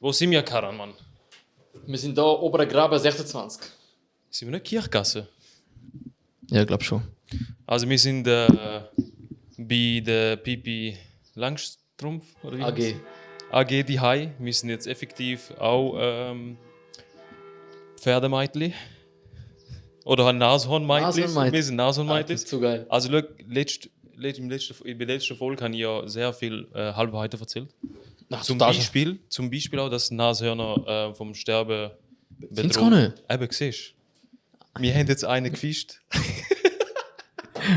Wo sind wir, Karan, Mann? Wir sind da obere Graben 26. Sind wir nicht Kirchgasse? Ja, glaub schon. Also wir sind bei der Pipi Langstrumpf oder wie AG. heißt? AG die Hai. Wir sind jetzt effektiv auch Pferdemeitli. Oder halt Nashornmeitli. Nashornmeitli. Wir sind Nashornmeitli. Das ist so geil. Also schau, in der letzten Folge habe ich ja sehr viel Halbwahrheiten erzählt. Ach, Zum total. Beispiel auch, dass Nashörner vom Sterben Sind's gar nicht? Eben, siehst du. Wir haben jetzt einen gefischt.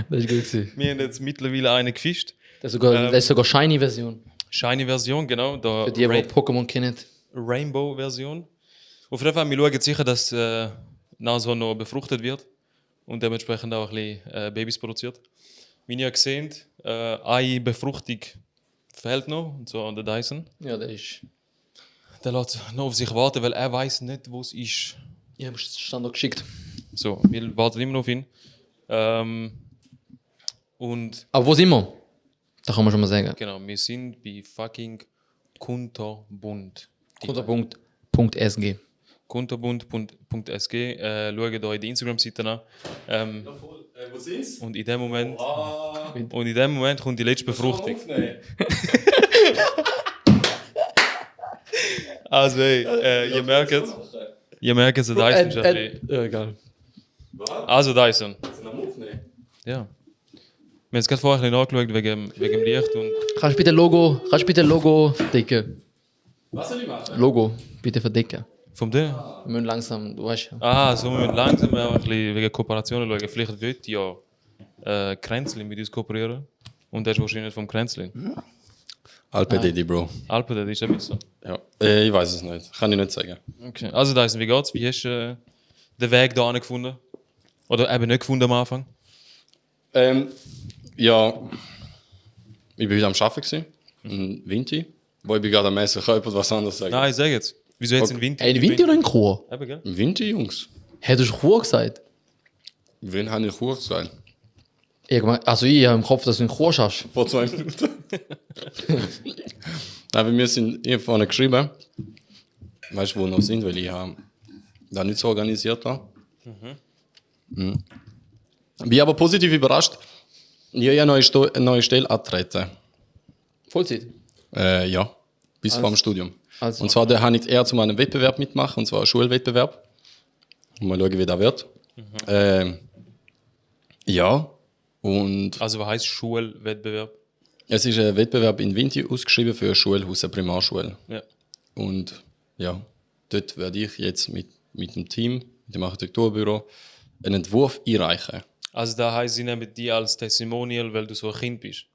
Das ist gut gewesen. Wir haben jetzt mittlerweile einen gefischt. Das ist sogar Shiny-Version. Shiny-Version, genau. Der Für die Pokémon kennen. Rainbow-Version. Auf jeden Fall, wir schauen sicher, dass Nashorn noch befruchtet wird und dementsprechend auch ein bisschen Babys produziert. Wie ihr gesehen eine Befruchtung fehlt noch, und zwar an der Dyson. Ja, der ist. Der lässt noch auf sich warten, weil er weiß nicht, wo es ist. Ich habe es Standard geschickt. So, wir warten immer noch auf ihn. Und Aber wo sind wir? Da kann man schon mal sagen. genau, wir sind bei fucking Kunterbund. Kunter.sg. Kunterbund.sg. Schaut euch die Instagram-Seite an. Wo sind's? Und in dem Moment kommt die letzte Befruchtung. Also, hey, ihr merkt, der Dyson ist ein bisschen. Egal. Also, Dyson. Sind am Aufnehmen? Ja. Wir haben es gerade vorher ein bisschen nachgeschaut wegen dem Licht und. Kannst du bitte Logo verdecken? Was soll ich machen? Logo, bitte verdecken. Vom dem? Wir müssen langsam, du weißt ja. Ah, so wir müssen langsam auch ein bisschen wegen Kooperationen schauen. Vielleicht wird ja Kränzlin mit uns kooperieren. Und der ist wahrscheinlich vom Kränzlin. Alpe Daddy, Bro. Alpe, das ist ein bisschen. Ja. Ich weiß es nicht. Kann ich nicht sagen. Okay. Also, Dyson, wie geht's? Wie hast du den Weg da gefunden? Oder eben nicht gefunden am Anfang? Ja. Ich war heute am Arbeiten. Im Winter. Wo ich bin gerade am Messen. Ich kann jemand was anderes sagen. Nein, ich sag jetzt. Wieso jetzt in Winter? In Winter oder in Chur? Eben, gell? Im Winter, Jungs. Hättest du Chur gesagt? Wen habe ich Chur gesagt? Also ich habe im Kopf, dass du in Chur schaust. Vor 2 Minuten. Aber wir sind hier vorne geschrieben. Weißt du, wo wir noch sind? Weil ich da nicht so organisiert war. Mhm. Bin aber positiv überrascht. Ich habe ja eine neue Stelle angetreten. Vollzeit? Ja, bis vor dem Studium. Also. Und zwar da habe ich eher zu einem Wettbewerb mitmachen, und zwar einen Schulwettbewerb. Mal schauen, wie das wird. Ja, und Also, was heisst Schulwettbewerb? es ist ein Wettbewerb in Vinti ausgeschrieben für ein Schulhaus, eine Primarschule. Ja. Und ja, dort werde ich jetzt mit dem Team, mit dem Architekturbüro, einen Entwurf einreichen. Also, da heisst, sie nehmen dich als Testimonial, weil du so ein Kind bist.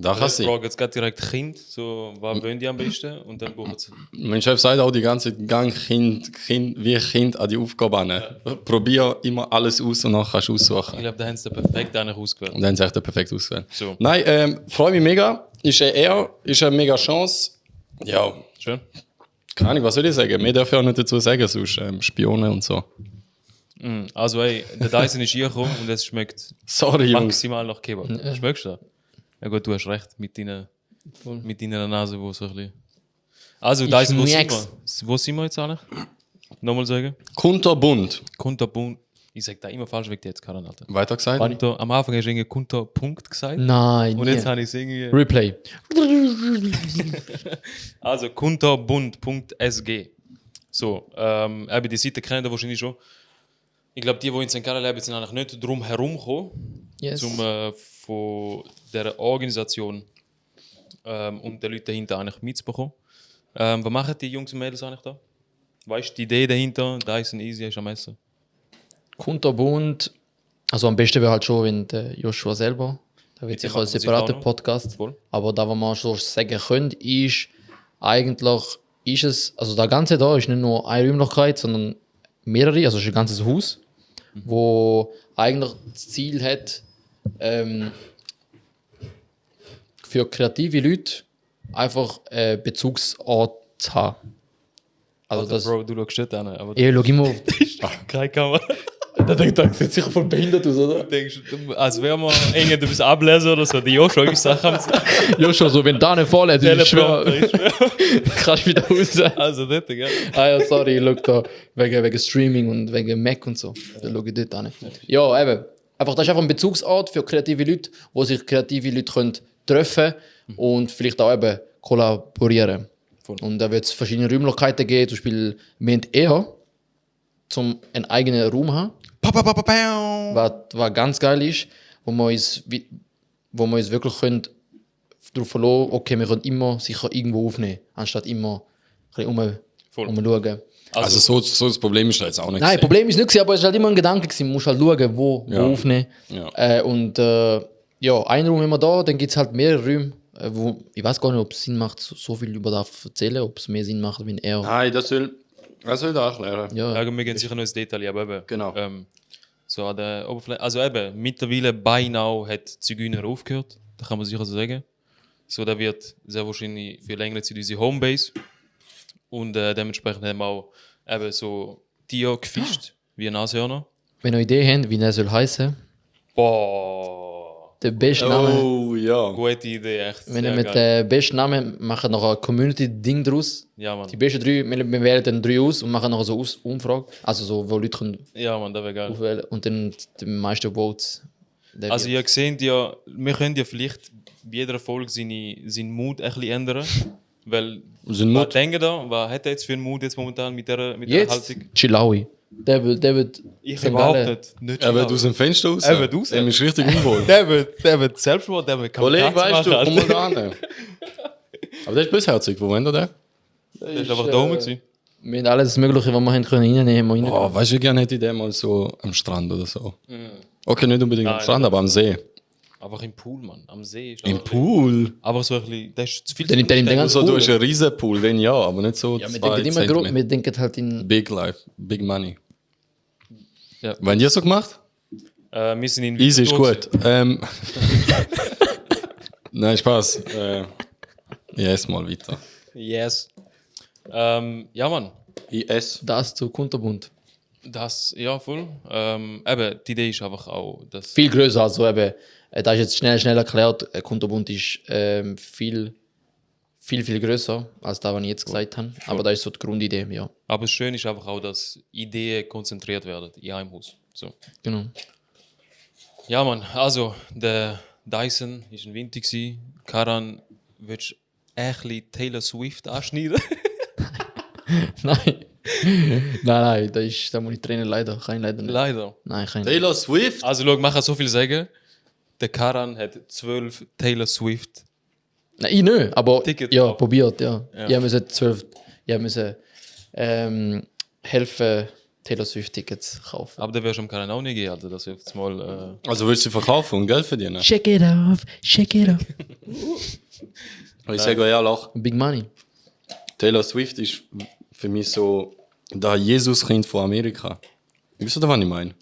Da kann Ich sie. frage jetzt gerade direkt Kind, so, was wollen die am besten? Und dann buchen sie. Mein Chef sagt auch die ganze Zeit, gang wie ein Kind an die Aufgabe an. Probier immer alles aus und dann kannst du Ich aussuchen. glaube, da haben sie den perfekt eigentlich ausgewählt. Und dann ist echt perfekt ausgewählt. So. Nein, freue mich mega. Ist eine Ehre, ist eine mega Chance. Ja, Schön. keine Ahnung, was soll ich sagen? Mehr darf ich auch nicht dazu sagen, sonst Spione und so. Also, hey, der Dyson ist hier gekommen und es schmeckt Sorry, Jungs. maximal nach Kebab. Schmeckst du das? Ja gut, du hast recht, mit deiner Nase, wo so ein bisschen... Also, Dyson, wo sind wir jetzt alle? Nochmal sagen. Kunterbund. Kunterbund. Ich sag da immer falsch weg jetzt, Karan, Alter. Weiter gesagt? Kunter, am Anfang hast du irgendwie Kunterpunkt gesagt. Nein, Und nie. jetzt habe ich es irgendwie... Replay. Also, kunterbund.sg. So, eben die Seite kennt ihr wahrscheinlich schon. Ich glaube, die in St. Gallen leben, sind eigentlich nicht drum herum gekommen, Yes. von dieser Organisation und den Leuten dahinter eigentlich mitzubekommen. Was machen die Jungs und Mädels eigentlich da? Weißt du die Idee dahinter? Dyson Easy ist am Essen. Kunterbund. Also am besten wäre halt schon, wenn der Joshua selber. Da wird sicher ein machen wir separater sicher auch noch. Podcast. Voll. Aber da, was man schon sagen könnte, ist eigentlich, ist es, also das Ganze da ist nicht nur eine Räumlichkeit, sondern mehrere, also es ist ein ganzes Haus, wo eigentlich das Ziel hat, für kreative Leute einfach einen Bezugsort zu haben. Also das, Bro, du schaust nicht an, aber ich schau immer auf keine Kamera. Der denkt, das sieht sicher voll behindert aus, oder? Denkst du, als wäre man irgendetwas ablesen oder so, die auch schon Sachen haben. Ja, schon so, wenn da nicht vorlädt, ich schwör, Teleprompter, kannst du wieder raus. Also dort, gell? Ah ja, sorry, ich schau da wegen Streaming und wegen Mac und so. Da schaue ich dort an. Ja, eben. Einfach, das ist einfach ein Bezugsort für kreative Leute, wo sich kreative Leute können treffen und vielleicht auch eben kollaborieren. Voll. Und da wird es verschiedene Räumlichkeiten geben. Zum Beispiel, wir haben eher zum einen eigenen Raum haben, was ganz geil ist, wo wir uns wirklich können darauf verlassen, okay, wir können immer sicher irgendwo aufnehmen, anstatt immer ein bisschen Voll. umschauen. Also so das Problem ist da jetzt auch nicht. Nein, das Problem ist nicht, gewesen, aber es war halt immer ein Gedanke. Gewesen. Man muss halt schauen, wo aufnehmen. Ja. Ja, einen Raum haben wir da, dann gibt es halt mehrere Räume, wo ich weiß gar nicht, ob es Sinn macht, so viel über das zu erzählen, ob es mehr Sinn macht, wenn er. Nein, das soll da erklären. Ja, Ja, wir gehen sicher noch ins Detail, aber eben. Genau. So an der Oberfläche. Also eben, mittlerweile beinahe hat Zigeuner aufgehört, da kann man sicher so sagen. So, da wird sehr wahrscheinlich für längere Zeit unsere Homebase. Und dementsprechend haben wir auch eben so Tiere gefischt, wie Nashörner. wenn ihr eine Idee habt, wie er soll heißen, Boah, der beste Name. Oh, ja. gute Idee, echt. Wenn ihr sehr mit geil. dem besten Namen macht noch ein Community-Ding draus. Ja, Mann. Die besten drei, wir wählen dann 3 aus und machen noch so Umfrage. Also so, wo Leute können Ja, Mann, das wäre geil. aufwählen und dann die meisten Votes. der Also wird. ihr seht ja, wir können ja vielleicht bei jeder Folge seinen Mut ein bisschen ändern. Weil, Sein was Mut. denkt ihr, was hat er jetzt für einen Mut jetzt momentan mit der Jetzt Haltung? Chilaui. Der wird Ich St. überhaupt Gallen. nicht. Er wird aus dem Fenster raus. Er wird raus. Er ist richtig unwohl. Der wird Selbstmord, der wird Kollege, weißt du, komm mal machen. da an. Aber der ist bösherzig. Wo wendet er? Der ist einfach da oben gewesen. Wir haben alles Mögliche, was wir haben können reinnehmen können. Oh, weißt du, wie gerne hätte ich den mal so am Strand oder so. Okay, nicht unbedingt am Nein, Strand, aber am See. Einfach im Pool, Mann. Am See. Ist Im einfach- Pool? Aber so ein bisschen, das ist zu viel. Dann den ganzen Also, du Pool. hast einen riesen Pool, wenn ja, aber nicht so Ja, wir 2 denken immer groß, Zentimeter. wir denken halt in. Big Life, Big Money. Ja. Was habt ihr so gemacht? Wir sind in Easy ist Winterthur gut. Nein, Spaß. Ich esse mal weiter. gewesen. Yes. Ja, Mann. Ich esse. Das zu Kunterbund. Das, ja, voll. Eben, die Idee ist einfach auch, dass. Viel größer, also eben, da ist jetzt schnell erklärt, Kunterbund ist viel größer als das, was ich jetzt gesagt habe. Aber da ist so die Grundidee, ja. Aber das Schöne ist einfach auch, dass Ideen konzentriert werden in einem Haus. So. Genau. Ja, Mann, also, der Dyson war ein Winter. Karan, willst du ein bisschen Taylor Swift anschneiden? Nein. nein, da muss ich trennen, leider. Kann ich leider nicht. Leider. Nein, kann ich nicht. Taylor Swift? Also, schau, man kann so viel sagen. Der Karan hat 12 Taylor Swift. Nein, ich nicht, aber Ticket ja, auch. probiert, ja. Ja. Ich musste 12, helfen, Taylor Swift-Tickets kaufen. Aber der wirst du am Karan auch nicht gehen, Alter. Das wird jetzt mal. Also willst du verkaufen und Geld verdienen? Check it off. Ich sage euch ehrlich, Big Money. Taylor Swift ist für mich so das Jesuskind von Amerika. Wisst ihr, was ich meine?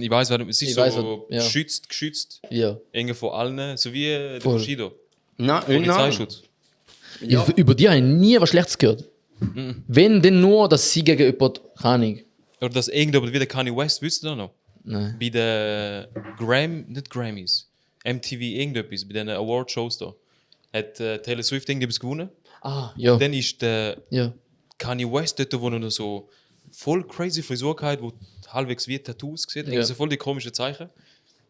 Ich weiß, es ist Ich so weiss, ja. geschützt. Ja. Irgendwie von allen. So wie der Voll. Bushido. Nein, Polizeischutz. Über die habe ich nie was Schlechtes gehört. Wenn denn nur, dass sie gegen jemanden, keine Ahnung. Oder dass irgendjemand wie der Kanye West, wisst ihr das noch? Nein. Bei den nicht Grammys, MTV irgendetwas, bei den Award-Shows da, hat Taylor Swift irgendetwas gewonnen. Ah, ja. Dann ist der Ja. Kanye West dort, wo er noch so voll crazy Frisur hatte, wo halbwegs wie Tattoos sieht, Ja. so voll die komischen Zeichen.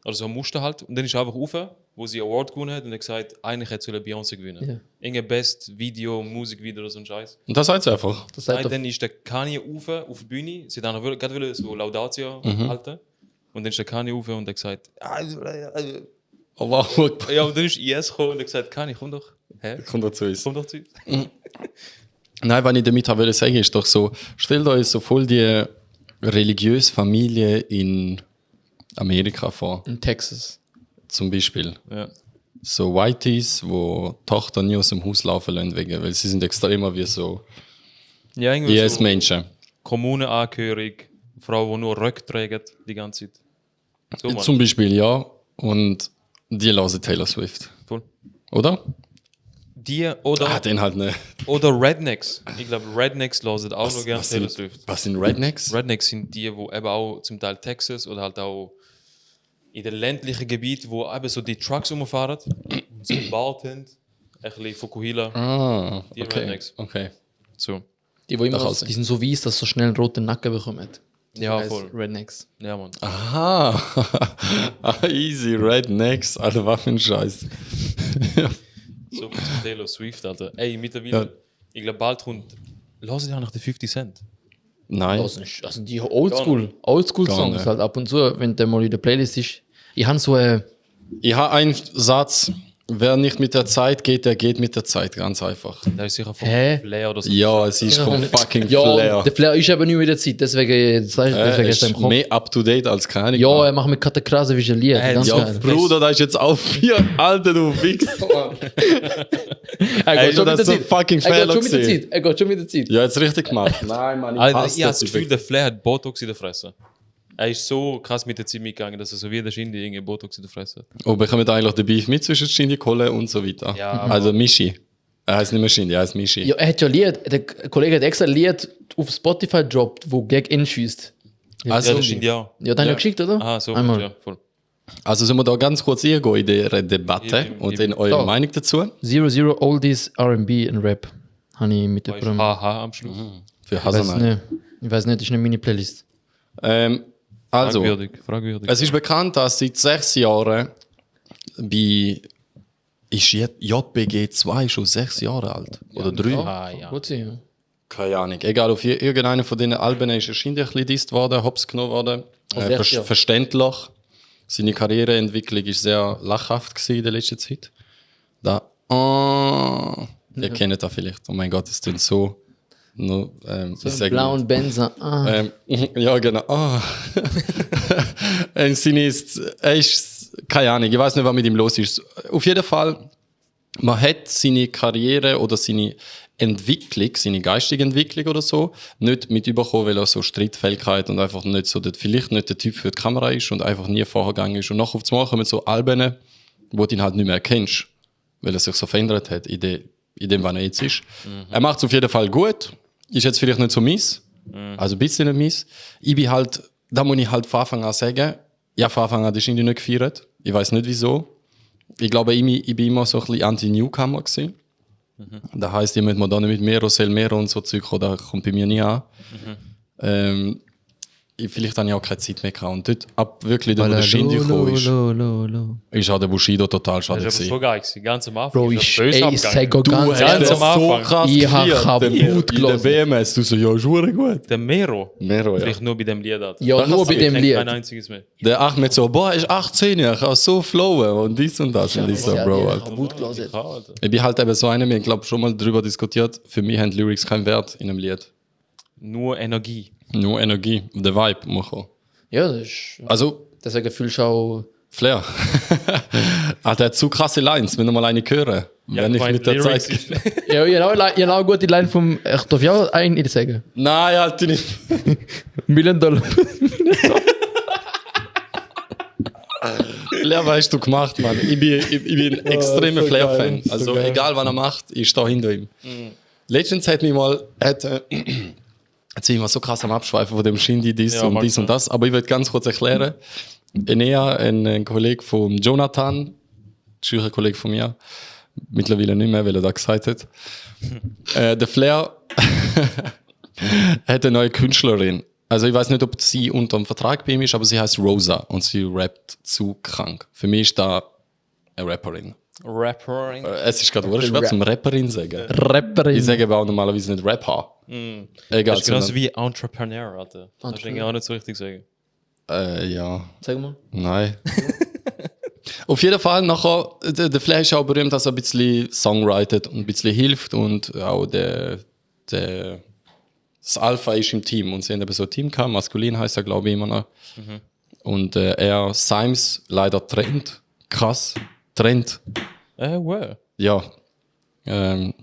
Oder so ein Muster halt. Und dann ist er einfach rauf, wo sie Award gewonnen hat und hat gesagt, eigentlich hätte sie Beyoncé gewinnen. Ja. Irgendein Best Video, Musikvideo oder so ein Scheiß. Und das heißt einfach. Das sagt Nein, doch, dann ist der Kanye rauf auf die Bühne. Sie hat auch gerade so Laudatio halten. Und dann ist der Kanye rauf und hat gesagt, Oh, wow, ja, und dann ist IS gekommen und hat gesagt, Kanye, komm doch. Hä? kommt dazu uns. Komm doch zu uns. Nein, was ich damit wollte sagen, ist doch so, stellt euch so voll die religiöse Familie in Amerika vor, in Texas. zum Beispiel. Ja. So Whiteys, wo die Tochter nie aus dem Haus laufen lassen, weil sie sind extremer wie so Ja, irgendwie Yes-Menschen. Kommune angehörig, Frau, die nur Röcke trägt die ganze Zeit. So, Mann. Zum Beispiel, ja. Und die hören Taylor Swift. Voll. Oder? Die oder, den halt nicht. oder Rednecks. Ich glaube, Rednecks hören auch noch gerne Was Taylor sind, Swift. was sind Rednecks? Rednecks sind die, wo eben auch zum Teil Texas oder halt auch in den ländlichen Gebieten, wo eben so die Trucks rumfahren, so einen Bart haben, ein bisschen Fukuhila, Ah, die okay. Rednecks. Okay. So. Die immer, Doch, also. die sind so weiss, dass sie so schnell einen roten Nacken bekommen. Ja, Heißt voll. Rednecks. Ja, Mann. Aha. Easy, Rednecks. Alter, was für ein Scheiß. So viel zum Taylor Swift, Alter. Ey, mittlerweile, Ja. ich glaube, bald kommt. Lass ja noch den 50 Cent. Nein. Also die Gar Oldschool-Songs nicht. halt ab und zu, wenn der mal in der Playlist ist. Ich habe so Ich habe einen Satz. Wer nicht mit der Zeit geht, der geht mit der Zeit. Ganz einfach. Da ist sicher von Hä? Flair oder so. Ja, es ist vom fucking ja, Flair. der Flair ist aber nicht mit der Zeit, deswegen Er ist er im ist Kopf. mehr up-to-date als keine. Ja, er macht mit Katakrase wie ein Lied. Ganz Ja, geil. Bruder, da ist jetzt auf 4. Alter, du Wichser. Er geht schon das mit der so Zeit. fucking Er Fehler geht schon mit der gewesen. Zeit. Er geht schon mit der Zeit. Ja, jetzt richtig gemacht. Nein, Mann, Alter, ich habe das Gefühl, der Flair hat Botox in der Fresse. Er ist so krass mit der Zeit mitgegangen, dass er so wie der Shindy irgendwie Botox in der Fresse hat. Oh, bekommen eigentlich den Beef mit zwischen Shindy, Kohle und so weiter. Ja, aber- Also Michi. Er heißt nicht mehr Shindy, er heißt Michi. Ja, er hat ja ein Lied, der Kollege hat extra ein Lied auf Spotify gedroppt, wo gegen ihn schießt. Also, Ja, der Shindy auch. Ja, dann Ja. ja geschickt, oder? Ah, so, Einmal. ja, voll. also sollen wir da ganz kurz eingehen in der Debatte und in eure Da. Meinung dazu? 00 Oldies R&B und Rap. Habe ich mit Da ist jemandem. HH am Schluss. Für Ich weiß Hasanai. nicht. Ich weiß nicht, das ist nicht meine Playlist. Also, Fragwürdig. es ist bekannt, dass seit 6 Jahren bei ist JBG 2 schon 6 Jahre alt. Oder 3. Ah, ja. Gut sein, ja. Keine Ahnung. Egal, auf irgendeiner von diesen Alben ist er scheinbar ein bisschen disst worden, hops genommen worden. echt, ja. Verständlich. Seine Karriereentwicklung war sehr lachhaft gewesen in der letzten Zeit. Da, ihr kennt das vielleicht. Oh mein Gott, es klingt so. No, ich So sag ein blauen Benzer. ja, genau. Er ist, keine Ahnung, ich weiß nicht, was mit ihm los ist. Auf jeden Fall, man hat seine Karriere oder seine Entwicklung, seine geistige Entwicklung oder so, nicht mit überkommen, weil er so Streitfähigkeit und einfach nicht so, vielleicht nicht der Typ für die Kamera ist und einfach nie vorgegangen ist. Und nachher auf einmal kommen so Alben, wo du ihn halt nicht mehr kennst, weil er sich so verändert hat in dem, was er jetzt ist. Er macht es auf jeden Fall gut, ist jetzt vielleicht nicht so mies, also ein bisschen nicht mies. Ich bin halt, da muss ich halt von Anfang an sagen, ja, von Anfang an ist irgendwie nicht gefeiert. Ich weiß nicht wieso. Ich glaube, ich bin immer so ein bisschen Anti-Newcomer gewesen. Das heisst, ich möchte mir da nicht mit Mero, Selmero und so Zeug kommen, das kommt bei mir nie an. Vielleicht habe ich auch keine Zeit mehr gehabt. Und dort, ab wirklich, dort, wo der Shindy gekommen ist, ist auch der Bushido total schade Das ist aber so gewesen. geil gewesen. Ganz am Anfang. Bro, ist ich er böse sag abgegangen. ganz hast ehrlich, das am so Anfang. krass Ich hab gefeiert. kaputt In der gelassen. BMS, du so, ja, ist verdammt gut. Der Mero. Mero, ja. Vielleicht nur bei dem Lied. Alter. Ja, Das nur hast bei du dem Ich kenn kein Lied. einziges mehr. Der Ahmed so, boah, er ist 18, er kann so flowen und dies und das. Und ich so, ja, Bro, ja. Alter. Gut gelassen. Ja, Alter. Ich bin halt eben so einer, wir haben schon mal darüber diskutiert, für mich haben Lyrics keinen Wert in einem Lied. Nur Energie. Nur Energie, der Vibe muss kommen. Ja, das ist. Also, Deswegen fühlst du auch. Flair. Alter, er hat zu krasse Lines, wenn wir mal eine hören. Wenn ich mit der Zeit. Ja, genau eine gute Line vom. Ich darf ja auch einen sagen. Nein, Alter, nicht. $1 Flair, was hast du gemacht, Mann? Ich bin ein extremer so Flair-Fan. geil, so Also, geil. egal was er macht, ich stehe hinter ihm. Letztens hat mich mal. Jetzt sind wir so krass am Abschweifen von dem Shindy, dies Ja, und mag dies und sein. das. Aber ich will ganz kurz erklären. Enea, ein Kollege von Jonathan, ein Kollege von mir, mittlerweile nicht mehr, weil er das gesagt hat. Der Flair hat eine neue Künstlerin. Also ich weiß nicht, ob sie unter dem Vertrag bei ihm ist, aber sie heißt Rosa und sie rappt zu krank. Für mich ist da eine Rapperin. Rappering. Es ist gerade schwer zum Rapperin sagen. Rapperin. Ich sage aber auch normalerweise nicht Rapper. Egal. Das ist genauso sondern- wie Entrepreneur, Alter. Das kann ich auch nicht so richtig sagen. Ja. Sag mal. Nein. Auf jeden Fall, nachher, der Flair ist auch berühmt, dass er ein bisschen songwritet und ein bisschen hilft und auch das Alpha ist im Team. Und sie haben eben so ein Team gehabt, maskulin heißt er, glaube ich, immer noch. Und er, Symes, leider trennt. Krass. Trennt. Well. Ja. Und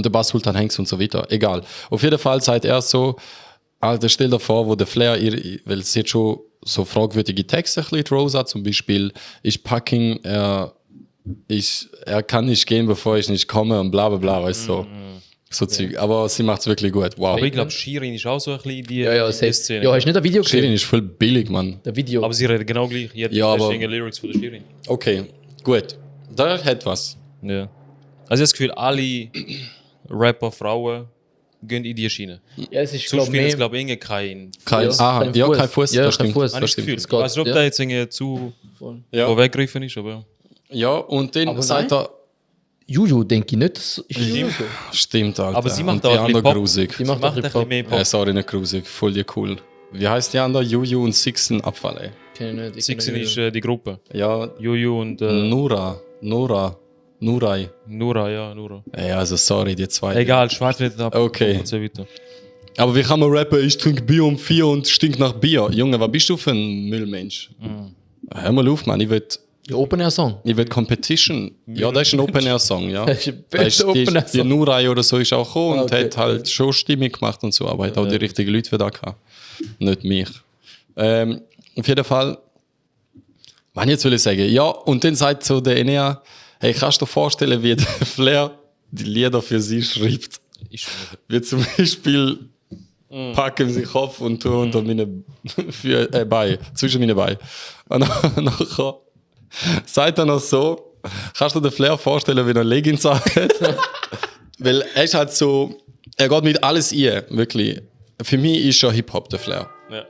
der Bass Sultan Hanks und so weiter. Egal. Auf jeden Fall seid er so, Alter, stell dir vor, wo der Flair, weil sie hat schon so fragwürdige Texte, ein bisschen, die Rosa zum Beispiel, ist Packing, er er kann nicht gehen, bevor ich nicht komme und bla bla bla, weißt du, so Zeug. Aber sie macht es wirklich gut, wow. Aber ich glaube, Shirin ist auch so ein bisschen die, Ja, die safe. Szene. Ja, hast du nicht ein Video Shirin gesehen? ist voll billig, Mann. Der Video. Aber sie redet genau gleich. Jeder Ja, aber- Lyrics von der Shirin. Okay, gut. Da hat was. Ja. Also ich habe das Gefühl, alle Rapper, Frauen gehen in die Schiene. Ja, es ist, Sonst glaube spielt es, ich, glaube ich, kein... Kein, Ja, aha, kein ja, Fuß. kein Fuß, Ja, das kein stimmt. Fuß. Habe ich das Gefühl. Es Ich geht, weiß nicht, ob ja. der jetzt irgendwie zu Ja. vorweggegriffen ist, aber... Ja, und dann Aber sagt nein. er, Juju, denke ich nicht. Das ist Juju. so. stimmt, Alter. Aber sie macht und die auch ein bisschen andere Pop. grusig. Die Sie macht macht auch ein bisschen mehr Pop. Sorry, nicht grusig, voll dir cool. Wie heißt die andere? Juju und Sixen Abfall, ey. Kenn ich nicht. Ich Sixen kenn ist nicht. die Gruppe. Ja, Juju und Nurai. Nura, ja, Nura. Ey, also sorry, die zwei. Egal, schweift nicht ab. Okay. Und so weiter. Aber wie kann man rappen, ich trinke Bier um 4 und stink nach Bier? Junge, was bist du für ein Müllmensch? Hör mal auf, Mann, ich will Ja, Open-Air-Song. Competition. Ja, das ist ein Open-Air-Song, ja. Das ist ein Da ist bester die Open-Air-Song. Nurai oder so ist auch gekommen und Okay. hat halt schon Stimmung gemacht und so, aber hat auch die richtigen Leute für das gehabt. Nicht mich. Auf jeden Fall, was jetzt will ich sagen? Ja, und dann sagt so der Enea, hey, kannst du dir vorstellen, wie der Flair die Lieder für sie schreibt? Ich schwöre. Wie zum Beispiel packen sie Kopf und tun unter meine Beine, zwischen meine Beine. Und nachher sagt er noch so, kannst du dir den Flair vorstellen, wie er Leggings hat? Weil er ist halt so, er geht mit alles ein, wirklich. Für mich ist schon Hip-Hop der Flair. Ja.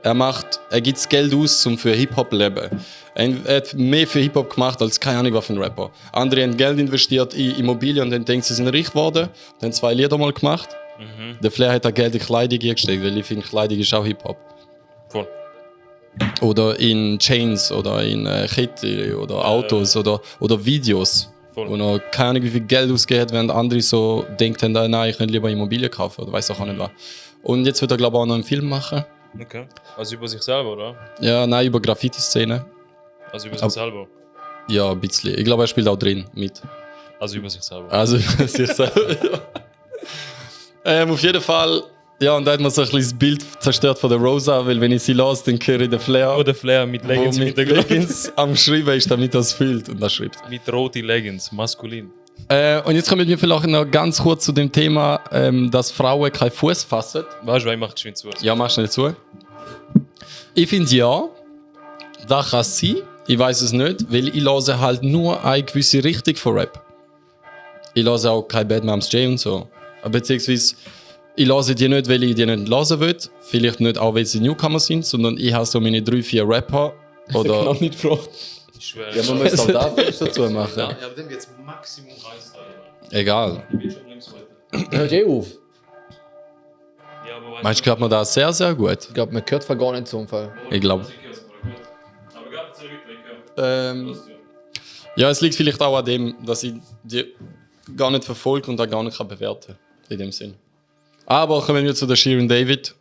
Er gibt das Geld aus, um für Hip-Hop zu leben. Er hat mehr für Hip-Hop gemacht als keine Ahnung was für ein Rapper. Andere haben Geld investiert in Immobilien und dann denken sie sind reich geworden. Dann haben 2 Lieder mal gemacht. Der Flair hat da Geld in Kleidung gesteckt, weil ich finde, Kleidung ist auch Hip-Hop. Voll. Oder in Chains oder in Ketten oder Autos oder Videos. Voll. Wo noch keine Ahnung wie viel Geld ausgeht, während andere so denken, nein, ich könnte lieber Immobilien kaufen oder weiß auch nicht was. Und jetzt wird er glaube ich auch noch einen Film machen. Okay. Also über sich selber, oder? Ja, nein, über Graffiti-Szene. Also über sich selber. Ja, ein bisschen. Ich glaube, er spielt auch drin mit. Also über sich selber. Also, sich selber. Auf jeden Fall, ja, und da hat man so ein bisschen das Bild zerstört von der Rosa, weil wenn ich sie lasse, dann höre ich den Flair, Oder Flair mit wo Leggings im mit Hintergrund. Leggings am Schreiben ist, damit er es fühlt und das schreibt. Mit roten Leggings, maskulin. Und jetzt kommen wir vielleicht noch ganz kurz zu dem Thema, dass Frauen keinen Fuß fassen. Weißt du, wer macht geschwind zu? Ja, mach schnell zu. Ich finde ja, das kann sein. Ich weiß es nicht, weil ich höre halt nur eine gewisse Richtung von Rap. Ich höre auch kein Bad Moms J und so. Beziehungsweise, ich höre die nicht, weil ich die nicht hören will. Vielleicht nicht auch, weil sie Newcomer sind, sondern ich habe so meine 3-4 Rapper. Oder nicht gefragt. Ich schwöre. ja, man muss auch da was dazu machen. Ja, aber dann wird es Maximum 1 Alter. Egal. Ich bin schon links heute. Hört eh auf. Ja, aber weißt Meinst du, hört man das sehr, sehr gut? Ich glaube, man hört von gar nicht so im Fall. Ich glaube. Aber gerade zu Rückblick, Ja, es liegt vielleicht auch an dem, dass ich die gar nicht verfolge und da gar nicht bewerten kann. In dem Sinn. Aber kommen wir zu der Shirin David.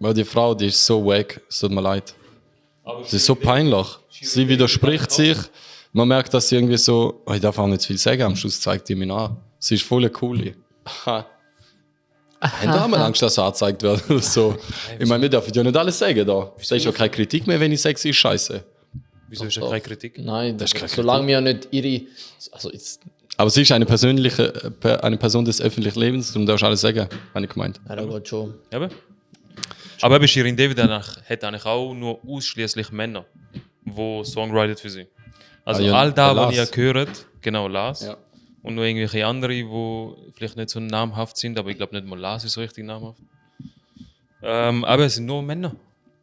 Weil die Frau, die ist so wack, es tut mir leid. Sie ist so peinlich. Sie widerspricht sich. Man merkt, dass sie irgendwie so, oh, ich darf auch nicht zu viel sagen, am Schluss zeigt die mich an. Sie ist voll eine coole. Aha. Und da haben wir Angst, dass sie angezeigt wird. Oder so. Ich meine, wir dürfen ja nicht alles sagen da. Das ist ja keine Kritik mehr, wenn ich sage, sie ist scheiße. Wieso ist das keine Kritik? Nein, Das ist keine solange wir nicht ihre. Also jetzt. Aber sie ist eine Person des öffentlichen Lebens und du darfst alles sagen, habe ich gemeint. Ja, da geht schon. Eben. Aber eben Shirin David hat eigentlich auch nur ausschließlich Männer, die Songwriter für sie. Also Ah, ja, all da, der was ihr Lars. gehört, genau Lars. Ja. Und nur irgendwelche andere, die vielleicht nicht so namhaft sind, aber ich glaube nicht mal Lars ist so richtig namhaft. Aber es sind nur Männer.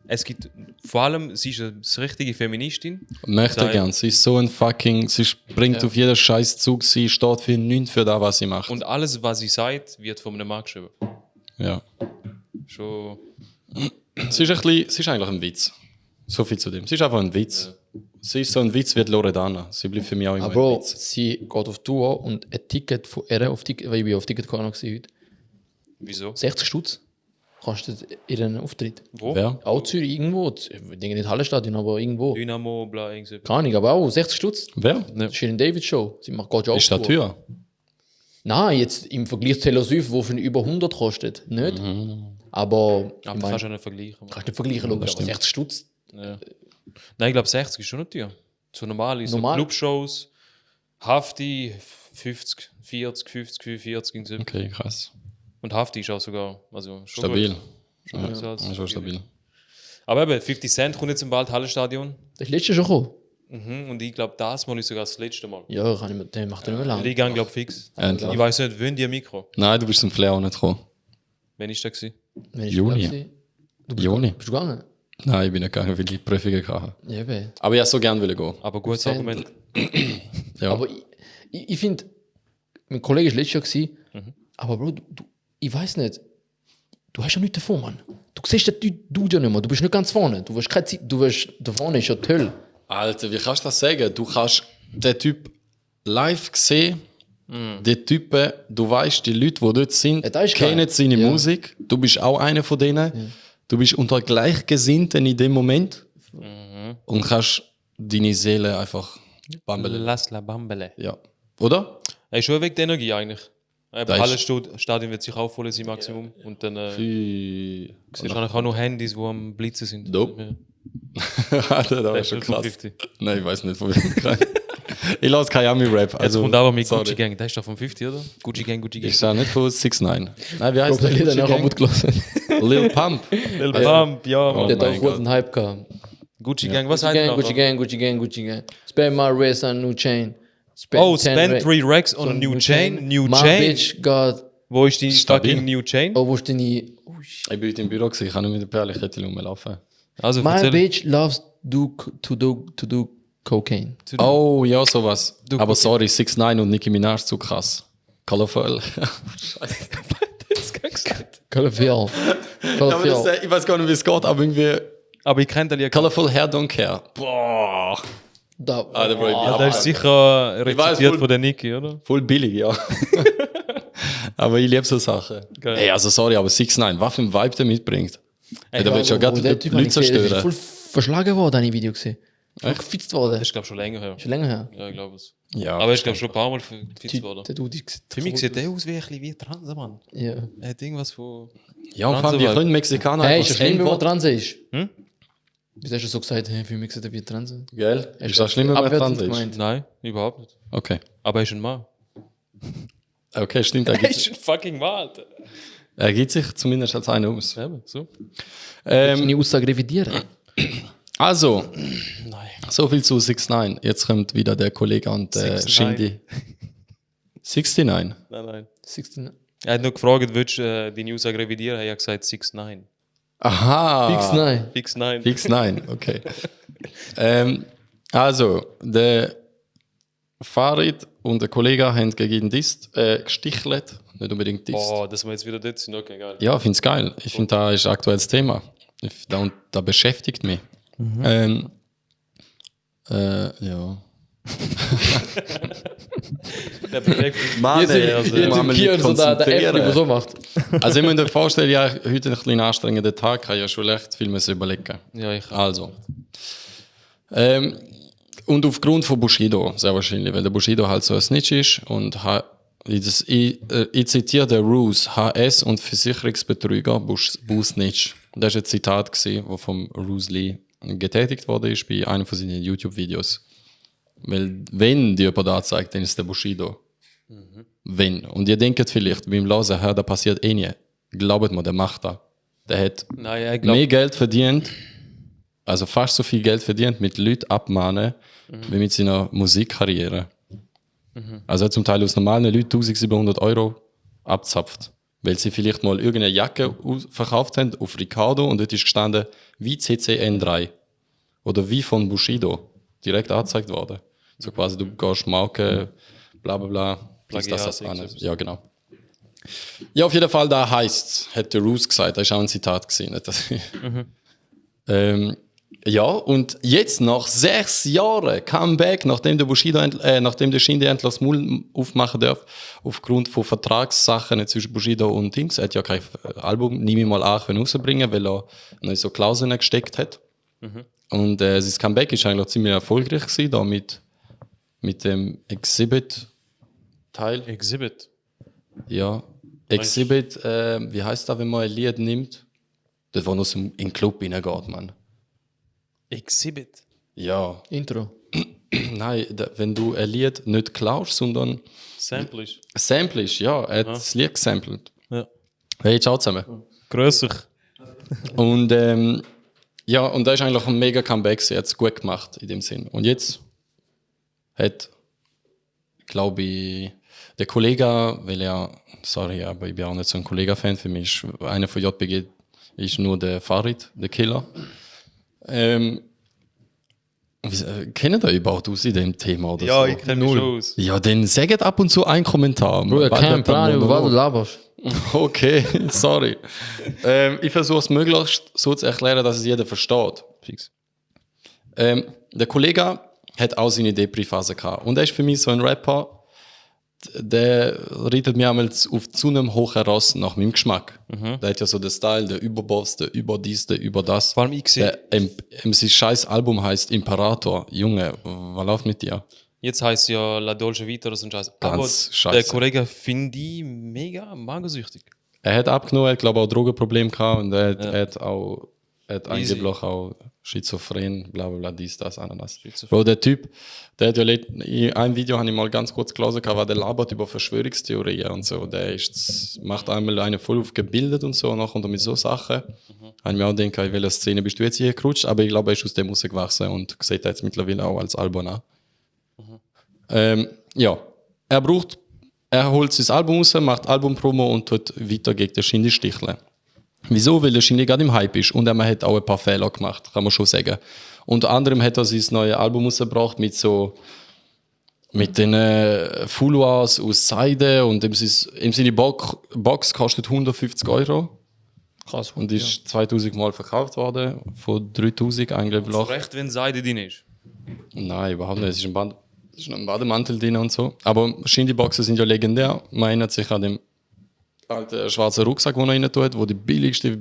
Es gibt vor allem, sie ist eine richtige Feministin. Möchte Sei- gern. Sie ist so ein fucking. Sie springt auf jeden scheiß Zug. Sie steht für nichts für das, was sie macht. Und alles, was sie sagt, wird von einem Mann geschrieben. ja. Schon. Sie ist, sie ist eigentlich ein Witz. So viel zu dem. Sie ist einfach ein Witz. Sie ist so ein Witz wie die Loredana. Sie bleibt für mich auch immer Aber ein Bro, Witz. sie geht auf Tour und ein Ticket von ihr auf Ticket, weil ich bin auf Ticketcorner heute. Wieso? 60 Stutz. Kostet ihren Auftritt. Wo? Wer? Auch Zürich, irgendwo. Ich denke nicht Hallenstadion, aber irgendwo. Dynamo, bla, irgendwie. Keine Ahnung, aber auch 60 Stutz. Wer? Shirin David Show. Sie macht gerade Ist das Tour. teuer? Nein, jetzt im Vergleich zu Taylor Swift, wo für über 100 kostet. Nicht. Aber Aber ich das mein, kannst du ja nicht vergleichen. kannst du nicht vergleichen, logisch, aber stimmt. 60 Stutz. Ja. Nein, ich glaube 60 ist schon nicht teuer. So normale, so Normal? Clubshows. Hafti 50, 40, 50, 45 und so. Okay, krass. Und Hafti ist auch sogar also schon Stabil. gut. Schon besser als Ja, schon stabil. Aber eben, 50 Cent kommt jetzt im bald Hallenstadion. Das letzte schon gekommen. Und ich glaube, das Mal ist sogar das letzte Mal. Ja, kann ich mit dem macht er nicht mehr Die lang. gehen, glaube ich, fix. Endlich. Ich weiß nicht, wann die Mikro. Nein, du bist zum Flair auch nicht gekommen. Wann ist der gewesen? Wenn ich Juni. da war. Du bist Juni. Bist du gegangen? Nein, ich bin nicht gegangen, weil ich Prüfungen hatte. Ja, eben. Aber ich so gerne gehen. Aber gutes Cent. Argument. Ja. Aber ich finde, mein Kollege war letztes Jahr, gewesen, aber Bro, ich weiß nicht, du hast ja nichts davon, Mann. Du siehst den Dude ja nicht mehr, du bist nicht ganz vorne. Du wirst keine Zeit, da vorne ist ja die Hölle. Alter, wie kannst du das sagen? Du kannst den Typ live sehen, die Typen, du weißt, die Leute, die dort sind, Ja, das ist kennen geil. seine Ja. Musik. Du bist auch einer von denen. Du bist unter Gleichgesinnten in dem Moment und kannst deine Seele einfach bambeln. Lass la Bambele. Ja. Oder? Hey, schon wegen der Energie eigentlich. Da Das ist- Hallenstadion wird sich aufholen, sein Maximum. Und dann Wie. siehst du auch noch Handys, die am Blitzen sind. Dope. Ja. Alter, das war Das schon ist von krass. 50. Nein, ich weiß nicht, von wem. Ich lasse kein Ami-Rap. Jetzt Also, kommt aber mit sorry. Gucci Gang. Das ist doch von 50, oder? Gucci Gang, Gucci Gang. Ich sage nicht von 6ix9ine. Nein, wie heißt Ich habe der? Lieder nachher Gucci gut gelassen. Gang? Lil Pump. Lil Pump, ja, Mann. Der hat mein auch gut Gott. einen Hype gehabt. Gucci Gang, was Gucci heißt Gang, Gucci Gang, Gucci Gang, Gucci Gang. Spend my wrist on a new chain. Oh, 10 spend 3 racks on a new chain. New My chain. bitch got... Wo ist die Stabil. fucking New Chain? Oh, wo ist deine... Oh, shit. Ich bin heute im Büro, gewesen, ich kann nicht mit der Perlenkette rumlaufen. Also My erzähl. bitch loves to do cocaine. Oh, ja, sowas. Du- Aber sorry, 6ix9ine und Nicki Minaj zu krass. Colorful. Colorful. Colorful. Ich weiß gar nicht, wie es geht, aber irgendwie. Aber ich kenne den Lied. Colorful Hair Don't Care. Boah. Da, Alter, Bro, ich bin Ah, ab- das ist sicher weiß, rezitiert voll- von der Niki, oder? Voll billig, ja. Aber ich liebe so Sachen. Geil. Hey, also sorry, aber 6ix9ine, was für ein Vibe der mitbringt. Hey, da willst du ja gerade der Typ Leute ist voll zerstören. verschlagen worden, habe ich ein Video gesehen. Voll gefitzt worden. Das ist, glaube ich, schon länger her. Schon länger her. Ja, ich glaube es. Ja, Aber ich glaube schon ein paar Mal fit worden. Der Dude ist Für mich sieht der aus wie ein bisschen wie Trans, Mann. Ja. Er hat irgendwas von. ja, und vor allem, wie Transe- können Mexikaner Hey, einfach ist ja schlimm, wenn man N-Wort- dran ist. Hm? Wieso hast du so gesagt, hey, für mich sieht er wie dran sein? Gell? Ist das schlimm, wenn man dran ist? Nein, überhaupt nicht. Okay. Aber er ist ein Mann. Okay, stimmt. Er ist ein fucking Mann, Alter. Er gibt sich zumindest als einer aus. Eben, so. Deine Aussage revidieren. Also, Nein. so viel zu 6ix9ine. Jetzt kommt wieder der Kollege und 6ix9ine. Shindy. 69. Nein, nein. 16. Er hat nur gefragt, willst du deine Aussage revidieren? Er hat gesagt 6-9. Aha. Fix nein. Fix 9. Fix 9, okay. Also, der Farid und der Kollege haben gegen Dist gestichelt. Nicht unbedingt Dist. Oh, dass wir jetzt wieder dort sind, okay, geil. Ja, ich finde es geil. Ich finde, da ist ein aktuelles Thema. Da beschäftigt mich. Ja. Der beschäftigt Mann, Jetzt im Kier so der F, der so macht. Also ich muss mir vorstellen, ja, heute ein bisschen anstrengender Tag, kann ich ja schon echt viel müssen überlegen. Ja, ich Also. Und aufgrund von Bushido, sehr wahrscheinlich, weil der Bushido halt so ein Snitch ist und ich zitiere den Roos, HS und Versicherungsbetrüger, Snitch. Das war ein Zitat, das vom Roos Lee getätigt wurde ist bei einem von seinen YouTube-Videos. Weil, wenn die jemand anzeigt, dann ist der Bushido. Wenn. Und ihr denkt vielleicht, beim Losen, da passiert eh nie. Glaubt mir, der macht das. Der hat Nein, ich mehr glaube. Geld verdient, also fast so viel Geld verdient mit Leuten abmahnen, wie mit seiner Musikkarriere. Also er hat zum Teil aus normalen Leuten 1700 € abzapft, weil sie vielleicht mal irgendeine Jacke verkauft haben auf Ricardo und dort ist gestanden wie CCN3 oder wie von Bushido direkt angezeigt worden. So quasi, du gehst Marke, bla bla bla, plus Plagiat, das alles. irgendwas. Ja, genau. Ja, auf jeden Fall, da heisst hat der Roos gesagt, das ist auch ein Zitat gewesen. Nicht, dass ich ja, und jetzt nach 6 Jahren Comeback, nachdem der Bushido, nachdem der Shindy endlich das Maul aufmachen darf, aufgrund von Vertragssachen zwischen Bushido und Dings, er hat ja kein Album, nehme ich mal an, können rausbringen, weil er noch so Klauseln gesteckt hat. Und sein Comeback ist eigentlich ziemlich erfolgreich gewesen, da mit dem Exhibit-Teil. Exhibit. Ja, Exhibit, wie heißt das, wenn man ein Lied nimmt? Das, wo noch in den Club reingeht, man. Exhibit. Ja, Intro. Nein, wenn du ein Lied nicht klaust, sondern Sample ist. samplest, ja, er hat das Lied gesampelt. Ja. Hey, ciao zusammen. Grösser. Und ja, und da ist eigentlich ein mega Comeback, er hat es gut gemacht in dem Sinn. Und jetzt hat, glaube ich, der Kollege, weil er, sorry, aber ich bin auch nicht so ein Kollega-Fan, für mich ist einer von JPG ist nur der Farid, der Killer. Kennt ihr überhaupt aus in dem Thema oder Ja, so? ich kenne mich schon aus. Ja, dann sagt ab und zu einen Kommentar. Bruder, kein Plan, über was du laberst. Okay, sorry. Ich versuche es möglichst so zu erklären, dass es jeder versteht. Fix. Der Kollege hat auch seine Depri-Phase gehabt. Und er ist für mich so ein Rapper, der reitet mir einmal auf zu einem hohen Ross nach meinem Geschmack. Der hat ja so den Style, der Überboss, der über dies, der über das. Vor allem ich sehe, Sein scheiß Album heißt Imperator. Junge, was läuft mit dir? jetzt heißt ja La Dolce Vita oder so ein Scheiß. Aber Ganz der scheiße. Kollege finde ich mega magensüchtig. Er hat abgenommen, er hat glaube auch Drogenprobleme gehabt und er hat auch Easy. angeblich auch Schizophren, bla bla bla, dies, das, Ananas. Schizophren. Bro, der Typ, der hat ja in einem Video habe ich mal ganz kurz gelesen, war der labert über Verschwörungstheorien und so. Der macht einmal eine voll auf gebildet und so, und dann kommt er mit so Sachen. Habe ich mir auch gedacht, in welcher Szene bist du jetzt hier gerutscht, aber ich glaube, er ist aus dem rausgewachsen und sieht jetzt mittlerweile auch als Album an. Ja, er holt sein Album raus, macht Albumpromo und tut weiter gegen den Shindy sticheln. Wieso? Weil der Shindy gerade im Hype ist und er hat auch ein paar Fehler gemacht, kann man schon sagen. Unter anderem hat er sein neues Album rausgebracht mit den Fouloirs aus Seide und seine Box kostet 150 €. Krass. Und ist 2000 Mal verkauft worden, von 3000 eigentlich. Zu Recht, wenn Seide drin ist. Nein, überhaupt nicht. Es ist ein Bademantel drin und so. Aber Shindy-Boxen sind ja legendär. Man erinnert sich an den alten schwarzen Rucksack, den er rein tut, wo die billigste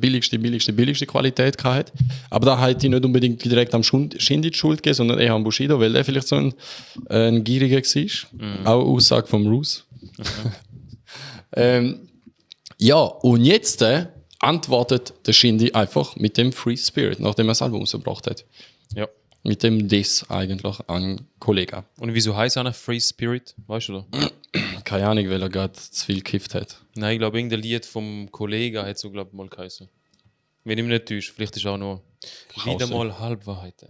Qualität hatte. Aber da hat die nicht unbedingt direkt am Shindy die Schuld gegeben, sondern eher am Bushido, weil der vielleicht so ein Gieriger war. Auch Aussage vom Roos. Ja, und jetzt antwortet der Shindy einfach mit dem Free Spirit, nachdem er das Album rausgebracht hat. Ja. Mit dem Diss eigentlich an Kollegen. Und wieso heißt einer Free Spirit? Weißt du da? Keine Ahnung, weil er gerade zu viel gekifft hat. Nein, ich glaube, irgendein Lied vom Kollegen hat so, glaube ich, mal geheißen. Wenn ich mich nicht täusche, vielleicht ist auch nur wieder mal Halbwahrheiten.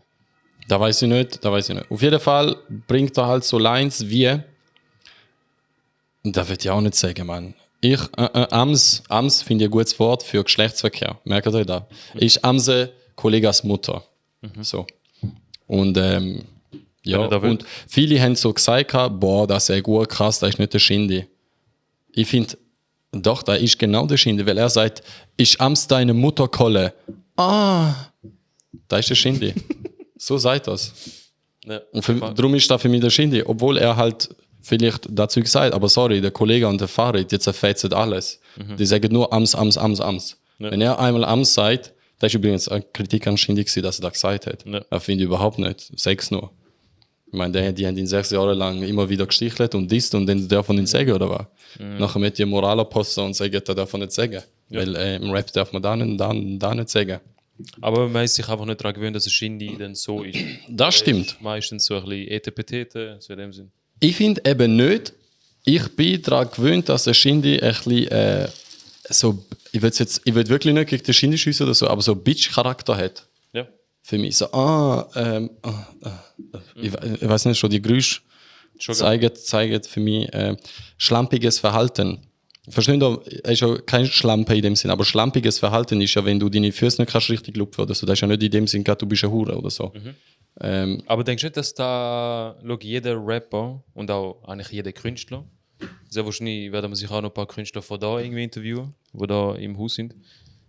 Da weiß ich nicht. Auf jeden Fall bringt er halt so Lines wie. Da würde ich auch nicht sagen, Mann. Ams finde ich ein gutes Wort für Geschlechtsverkehr. Merkt ihr das? Ich amse Kollegas Mutter. So. Und ja, und viele haben so gesagt, boah, das ist gut, krass, das ist nicht der Shindy. Ich finde, doch, da ist genau der Shindy, weil er sagt, ich ams deine Mutter Kolle. Da ist der Shindy. So sagt das. Ja. Und darum ist das für mich der Shindy, obwohl er halt vielleicht dazu gesagt, aber sorry, der Kollege und der Farid, jetzt zerfetzt alles. Die sagen nur ams. Ja. Wenn er einmal ams sagt, das ist übrigens eine Kritik an Shindy, dass er das gesagt hat. Ja. Das finde ich überhaupt nicht. Sag's nur. Ich meine, die haben ihn 6 Jahre lang immer wieder gestichelt und disst und dann darf man ihn sagen, oder was? Nachher mit die Moralapostel und sagen, da darf man nicht sagen. Ja. Weil im Rap darf man da nicht sagen. Aber man ist sich einfach nicht daran gewöhnt, dass ein Shindy dann so ist. Das stimmt. Meistens so ein bisschen Etepetete, so in dem Sinn. Ich finde eben nicht, ich bin daran gewöhnt, dass der Shindy ein bisschen so, ich will wirklich nicht gegen den Shindy schiessen oder so, aber so Bitch-Charakter hat. Ja. Für mich so, ich weiß nicht, schon die Geräusche zeigen für mich schlampiges Verhalten. Verstehen Sie, er ist ja kein Schlampe in dem Sinn, aber schlampiges Verhalten ist ja, wenn du deine Füße nicht kannst richtig lupfen oder so. Das ist ja nicht in dem Sinn, du bist eine Hure oder so. Aber denkst du nicht, dass da jeder Rapper und auch eigentlich jeder Künstler, sehr wahrscheinlich werden wir sich auch noch ein paar Künstler von da irgendwie interviewen, die da im Haus sind.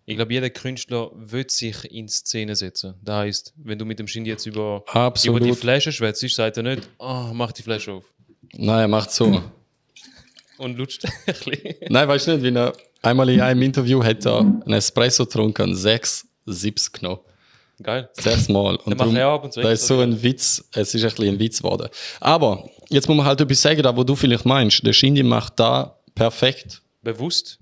Ich glaube, jeder Künstler will sich in Szene setzen. Das heisst, wenn du mit dem Shindy jetzt über die Flasche schwätzt, sagt er nicht, mach die Flasche auf. Nein, er macht so. Und lutscht ein bisschen. Nein, weißt du nicht, wie er einmal in einem Interview hat er einen Espresso getrunken, 6 Sips genommen. Geil. 6 Mal. Und darum, das ist so ein Witz, es ist ein bisschen ein Witz geworden. Aber jetzt muss man halt etwas sagen, was du vielleicht meinst. Der Shindy macht da perfekt. Bewusst?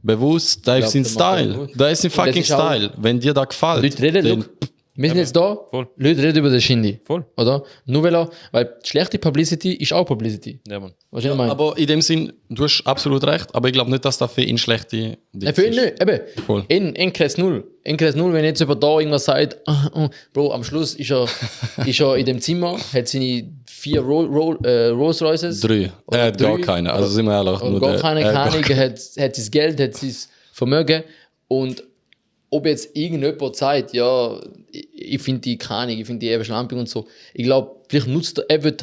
Da ist sein Style. Da ist sein fucking Style. Wenn dir da gefällt. Leute reden, Wir sind jetzt da, Voll. Leute reden über den Shindy. Voll. Oder? Nur weil schlechte Publicity ist auch Publicity. Ja, Mann. Weißt du, was ich meine? Aber in dem Sinn, du hast absolut recht, aber ich glaube nicht, dass das für ihn schlechte Für ihn nicht, eben. Voll. In Kreis 0. In Kreis 0, wenn jetzt jemand da irgendwas sagt, Bro, am Schluss ist er in dem Zimmer, hat seine 4 Rolls Royces. 3. Er hat gar keine, also sind wir ehrlich. Und gar keine Ahnung, er hat sein Geld, hat sein Vermögen. Und ob jetzt irgendjemand sagt, ja, ich finde die keine, ich finde die eben schlampig und so. Ich glaube, vielleicht nutzt er,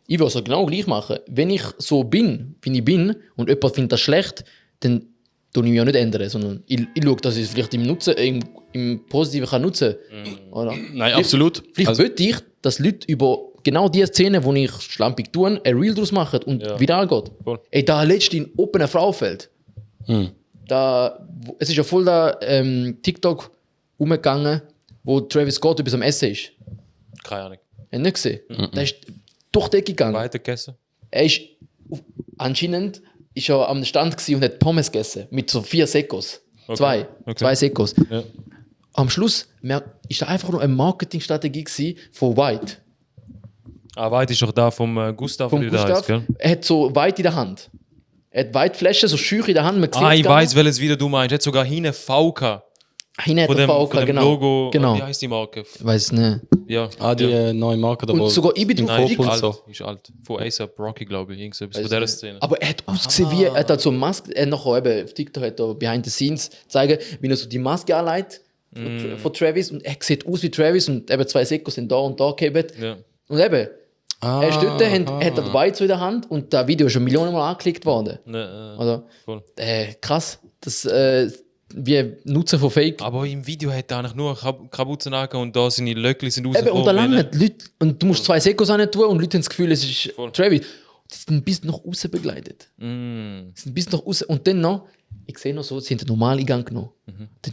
ich will es genau gleich machen. Wenn ich so bin, wie ich bin, und jemand findet das schlecht, dann tue ich mich ja nicht ändern, sondern ich schaue, dass ich es vielleicht im Positiven kann nutzen kann. Oder? Nein, absolut. Vielleicht Also, würde ich, dass Leute über genau die Szene, wo ich schlampig tue, ein Reel draus machen und viral geht. Voll. Ey, da letztens in Open eine Frau fällt. Es ist ja voll da TikTok umgegangen, wo Travis Scott über seinem Essen ist. Keine Ahnung. Hast du nicht gesehen? Der ist durch die Decke gegangen. Weiter gegessen? Er ist anscheinend ist er am Stand gewesen und hat Pommes gegessen. Mit so 4 Sekos. Okay. 2 Sekos. Ja. Am Schluss ist da einfach nur eine Marketingstrategie gewesen von White. Ah, weit ist doch da vom Gustav, Vom wie der Gustav. heißt, gell? Er hat so White in der Hand. Er hat White-Flaschen, so Schüche in der Hand. Man sieht Ah, es ich gar weiß, nicht. welches Video du meinst. Er hat sogar hinten VK. Hinten hat Von der dem, VK, von dem genau. Logo. Genau. Wie heißt die Marke? Weiß nicht. Ja. die ja. neue Marke da. Und sogar ich bin drauf Nein, ist geklickt. alt. so. Ist alt. Von A$AP Rocky, glaube ich. Irgendwas von Weiß dieser nicht. Szene. Aber er hat ausgesehen wie, er hat halt so eine Maske, nachher eben auf TikTok hat er Behind the Scenes zeigen, wie er so die Maske anlegt von Travis und er sieht aus wie Travis und eben 2 Sekos sind da und da gehabt. Ja. Und eben, er ist dort, hat das White so in der Hand und das Video ist schon Millionen Mal angeklickt worden. Ne, Also, voll. krass, das wie Nutzen von Fake. Aber im Video hat er eigentlich nur Kapuzen angehabt und da seine Löckli sind Eben, und da lange Leute, und du musst 2 Sekos an tun und Leute haben das Gefühl, es ist Voll. Travis. Die sind bis nach außen begleitet. Mm. Sind bis nach außen. Und dann noch, ich sehe noch so, sie haben den normalen Eingang genommen.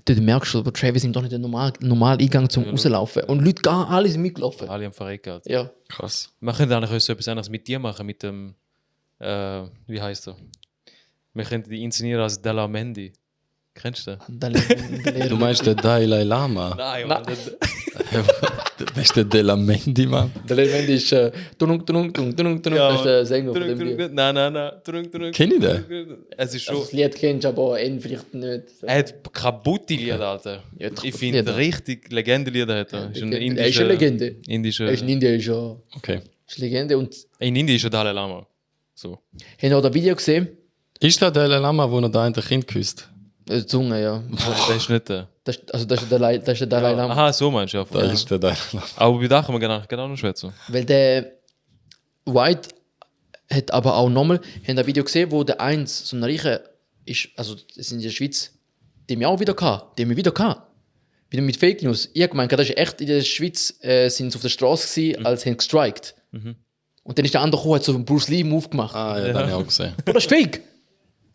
Dann merkst du, aber Travis nimmt doch nicht den normalen Eingang zum Rauslaufen. Und Leute gar alle sind mitgelaufen. Alle am Verrecken. Alter. Ja. Krass. Wir können eigentlich auch so etwas anderes mit dir machen, mit dem, wie heißt er? Wir könnten die inszenieren als Della Mendy. Kennst du den? Du meinst den Dalai Lama? Nein, Mann, Das ist der Della Mendy, Mann. Der Levent ist tunung, das ist der Sänger von dem Lied. Nein. Kenn ich den? Es ist schon. Das Lied kennst du, aber ihn vielleicht nicht. Er hat kaputte Lieder, Alter. Ja, kaputte Ich finde Lieder. richtig Legende-Lieder hat er. Er ist eine Legende. Indischer, Er ist in Indien schon. Okay. Ist eine Legende. Und in Indien ist er Dalai Lama. So. haben ihr auch das Video gesehen? Ist der Dalai Lama, wo er da ein Kind küsst? Die Zunge, ja. Das ist nicht der. Das ist der Dalai Lama. Aha, so meinst du ja. Das ist der Dalai Lama. Aber wir dachten genau noch schwätzen. Weil der White hat aber auch nochmal, haben ein Video gesehen, wo der eins, so ein Reicher ist, also das in der Schweiz, die haben wir auch wieder gehabt. Die haben wir wieder gehabt. Wieder mit Fake News. Ich habe gemeint, das ist echt in der Schweiz, sind sie auf der Straße gewesen, als haben gestrikt. Und dann ist der andere gekommen, hat so einen Bruce Lee Move gemacht. Ah, ja, den habe ich auch gesehen. Bro, das ist fake.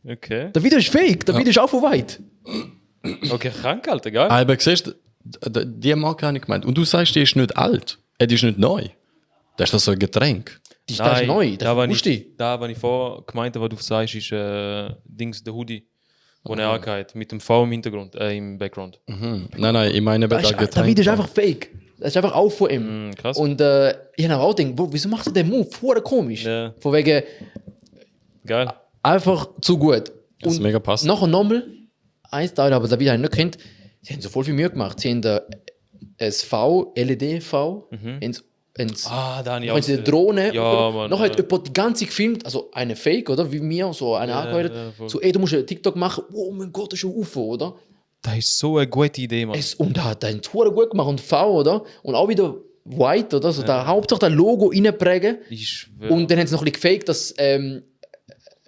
Okay. Das Video ist fake. Das Video ist auch von White. Okay, krank, Alter, geil. Aber siehst du, die Marke habe ich gemeint. Und du sagst, die ist nicht alt. Die ist nicht neu. Das ist doch so ein Getränk. Das ist neu. Das da, wusste ich. was ich vorher gemeint habe, was du sagst, ist Dings, der Hoodie, wo er angeht, mit dem V im Hintergrund, im Background. Nein, ich meine Das, das ist, das Getränk. Video ist einfach fake. Das ist einfach auch von ihm. Krass. Und ich habe auch gedacht, Bro, wieso macht er den Move? Vorher komisch. Ja. Von wegen Geil. einfach zu gut. Das ist mega passt. Nachher nochmal, eins da, aber das Video habe ich nicht kennt, sie haben so voll viel Mühe gemacht. Sie haben ein V, LED-V, Ah, da habe ich haben sie eine Drohne. Ja, Mann. Noch hat jemand die ganze gefilmt, also eine Fake, oder? Wie mir, so eine angehört. ja, voll. So, ey, du musst einen TikTok machen. Oh mein Gott, das ist ein UFO, oder? Das ist so eine gute Idee, Mann. Und da hat er einen Tour gut gemacht und V, oder? Und auch wieder White, oder? So, da Hauptsache das Logo reinprägen. Ich schwöre. Und dann haben sie noch ein bisschen gefaked, dass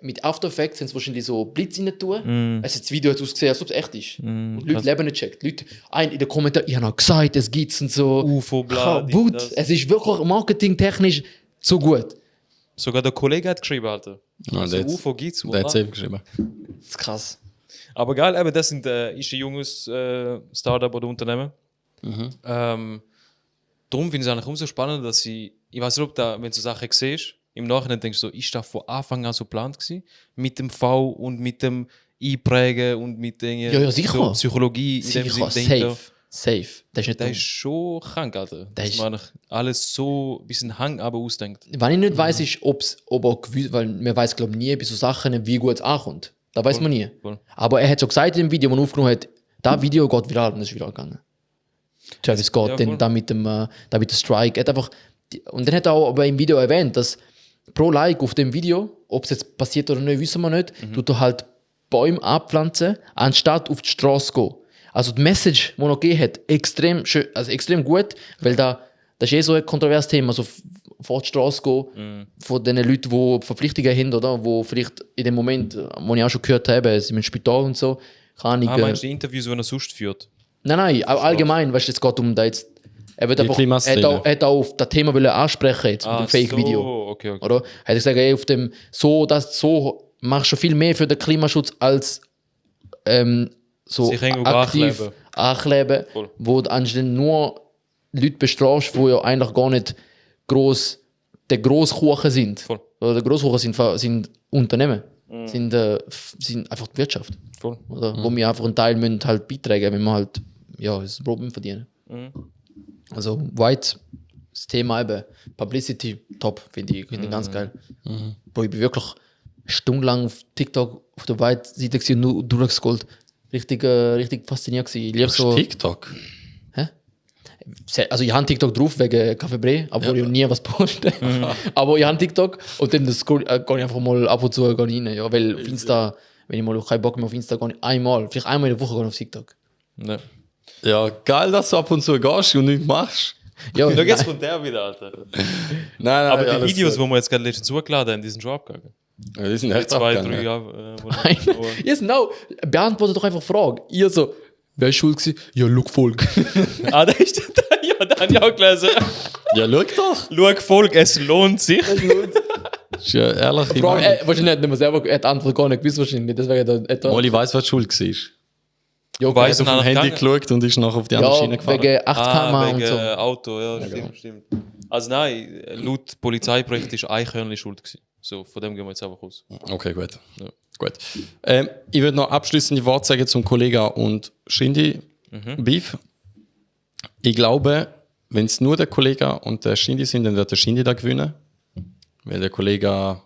mit After Effects haben sie wahrscheinlich so Blitz rein tun. Also das Video hat ausgesehen, als ob es echt ist. Und Leute leben nicht checkt. Leute, in den Kommentaren, ich habe noch gesagt, es gibt und so. UFO, bla, dies, But, das. es ist wirklich marketingtechnisch so gut. Sogar der Kollege hat geschrieben, Alter. Ja, Also der hat- UFO gibt's. Der hat es eben geschrieben. Das ist krass. Aber geil, eben, das ist ein junges Startup oder Unternehmen. Darum finde ich es eigentlich umso spannender, dass ich weiß nicht, ob da, wenn du so Sachen siehst, im Nachhinein denkst du, so, ist das von Anfang an so geplant gewesen? Mit dem V und mit dem Einprägen und mit den Ja, sicher. so Psychologie in dem Sicher, Sinn dahinter. safe. Safe. Der ist nicht Der dumm. ist schon krank, Alter. Der Dass ist- man alles so ein bisschen Hang aber ausdenkt. Was ich nicht weiß, ist, ob er gewiss, weil man weiß, glaube ich, nie bei so Sachen, wie gut es ankommt. Da weiß man nie. Voll. Aber er hat schon gesagt in dem Video, das er aufgenommen hat, das Video geht viral und ist viral gegangen. Travis Scott, ja, dann voll. da mit dem Strike. Er hat einfach, und dann hat er auch aber im Video erwähnt, dass pro Like auf dem Video, ob es jetzt passiert oder nicht, wissen wir nicht, tut er halt Bäume abpflanzen, anstatt auf die Straße zu gehen. Also die Message, die er noch gegeben hat, extrem schön, also extrem gut, weil das ist so ein kontroverses Thema, also vor die Straße gehen, von den Leuten, die Verpflichtungen haben, oder? Wo vielleicht in dem Moment, wo ich auch schon gehört habe, sie sind im Spital und so, kann ich... Meinst du die Interviews, die er sonst führt? Nein, auch allgemein, weißt du, es geht um da jetzt... Er wird Die einfach, Klimaszene. er hat auch auf das Thema wollen ansprechen jetzt, mit dem Fake-Video. So, okay. Oder? Er hat gesagt, ey, auf dem so machst du viel mehr für den Klimaschutz als so Sich irgendwo aktiv ankleben. ankleben, Voll. wo du anstelle nur Leute bestrafst, die ja eigentlich gar nicht der Grosskuchen sind. Voll. Oder der Grosskuchen sind Unternehmen, sind einfach die Wirtschaft. Voll. Oder? Wo wir einfach einen Teil müssen halt beitragen, wenn wir halt das Problem verdienen. Also White, das Thema eben, Publicity, top, finde ich ganz geil. Bro, ich bin wirklich stundenlang auf TikTok auf der White-Seite gewesen und nur durchgescrollt. Richtig fasziniert gewesen. Ich liebe so... TikTok. Also ich habe TikTok drauf wegen Café Bre, obwohl ich nie was poste. Aber ich habe TikTok und dann gehe ich einfach mal ab und zu rein. Ja, weil auf Insta, wenn ich mal keinen Bock mehr auf Insta gehe, vielleicht einmal in der Woche gehe ich auf TikTok. Ja. Ja, geil, dass du ab und zu gehst und nichts machst. Ja, Da geht's von der wieder, Alter. Nein, Aber die alles Videos, gut. die wir jetzt gerade letztens zugeladen haben, die sind schon abgegangen. Ja, die sind echt 2, abgegangen. 3 Jahre. Nein, yes, no. Beantwortet doch einfach Fragen. Ihr so, wer ist schuld gewesen? Ja, look Volk. Ah, da ist der. Ja, da habe ich auch gelesen. Ja, schau doch. Schau, Volk, es lohnt sich. Ist ja ehrlich. Frage, wahrscheinlich nicht mehr selber, er hat die Antwort gar nicht gewusst wahrscheinlich. Deswegen hat er... Oli weiss, was die Schuld war. Ja, Er Weiss hat auf und dem Handy gegangen. geschaut und ist nachher auf die andere Schiene ja gefahren. wegen 80 km und wegen so. Auto, ja, stimmt. Also nein, laut Polizeibericht war Eichhörnchen schuld gewesen. So, von dem gehen wir jetzt einfach aus. Okay, gut. Ja. Gut. Ich würde noch abschließende Worte sagen zum Kollega und Shindy Beef. Ich glaube, wenn es nur der Kollega und der Shindy sind, dann wird der Shindy da gewinnen. Weil der Kollega,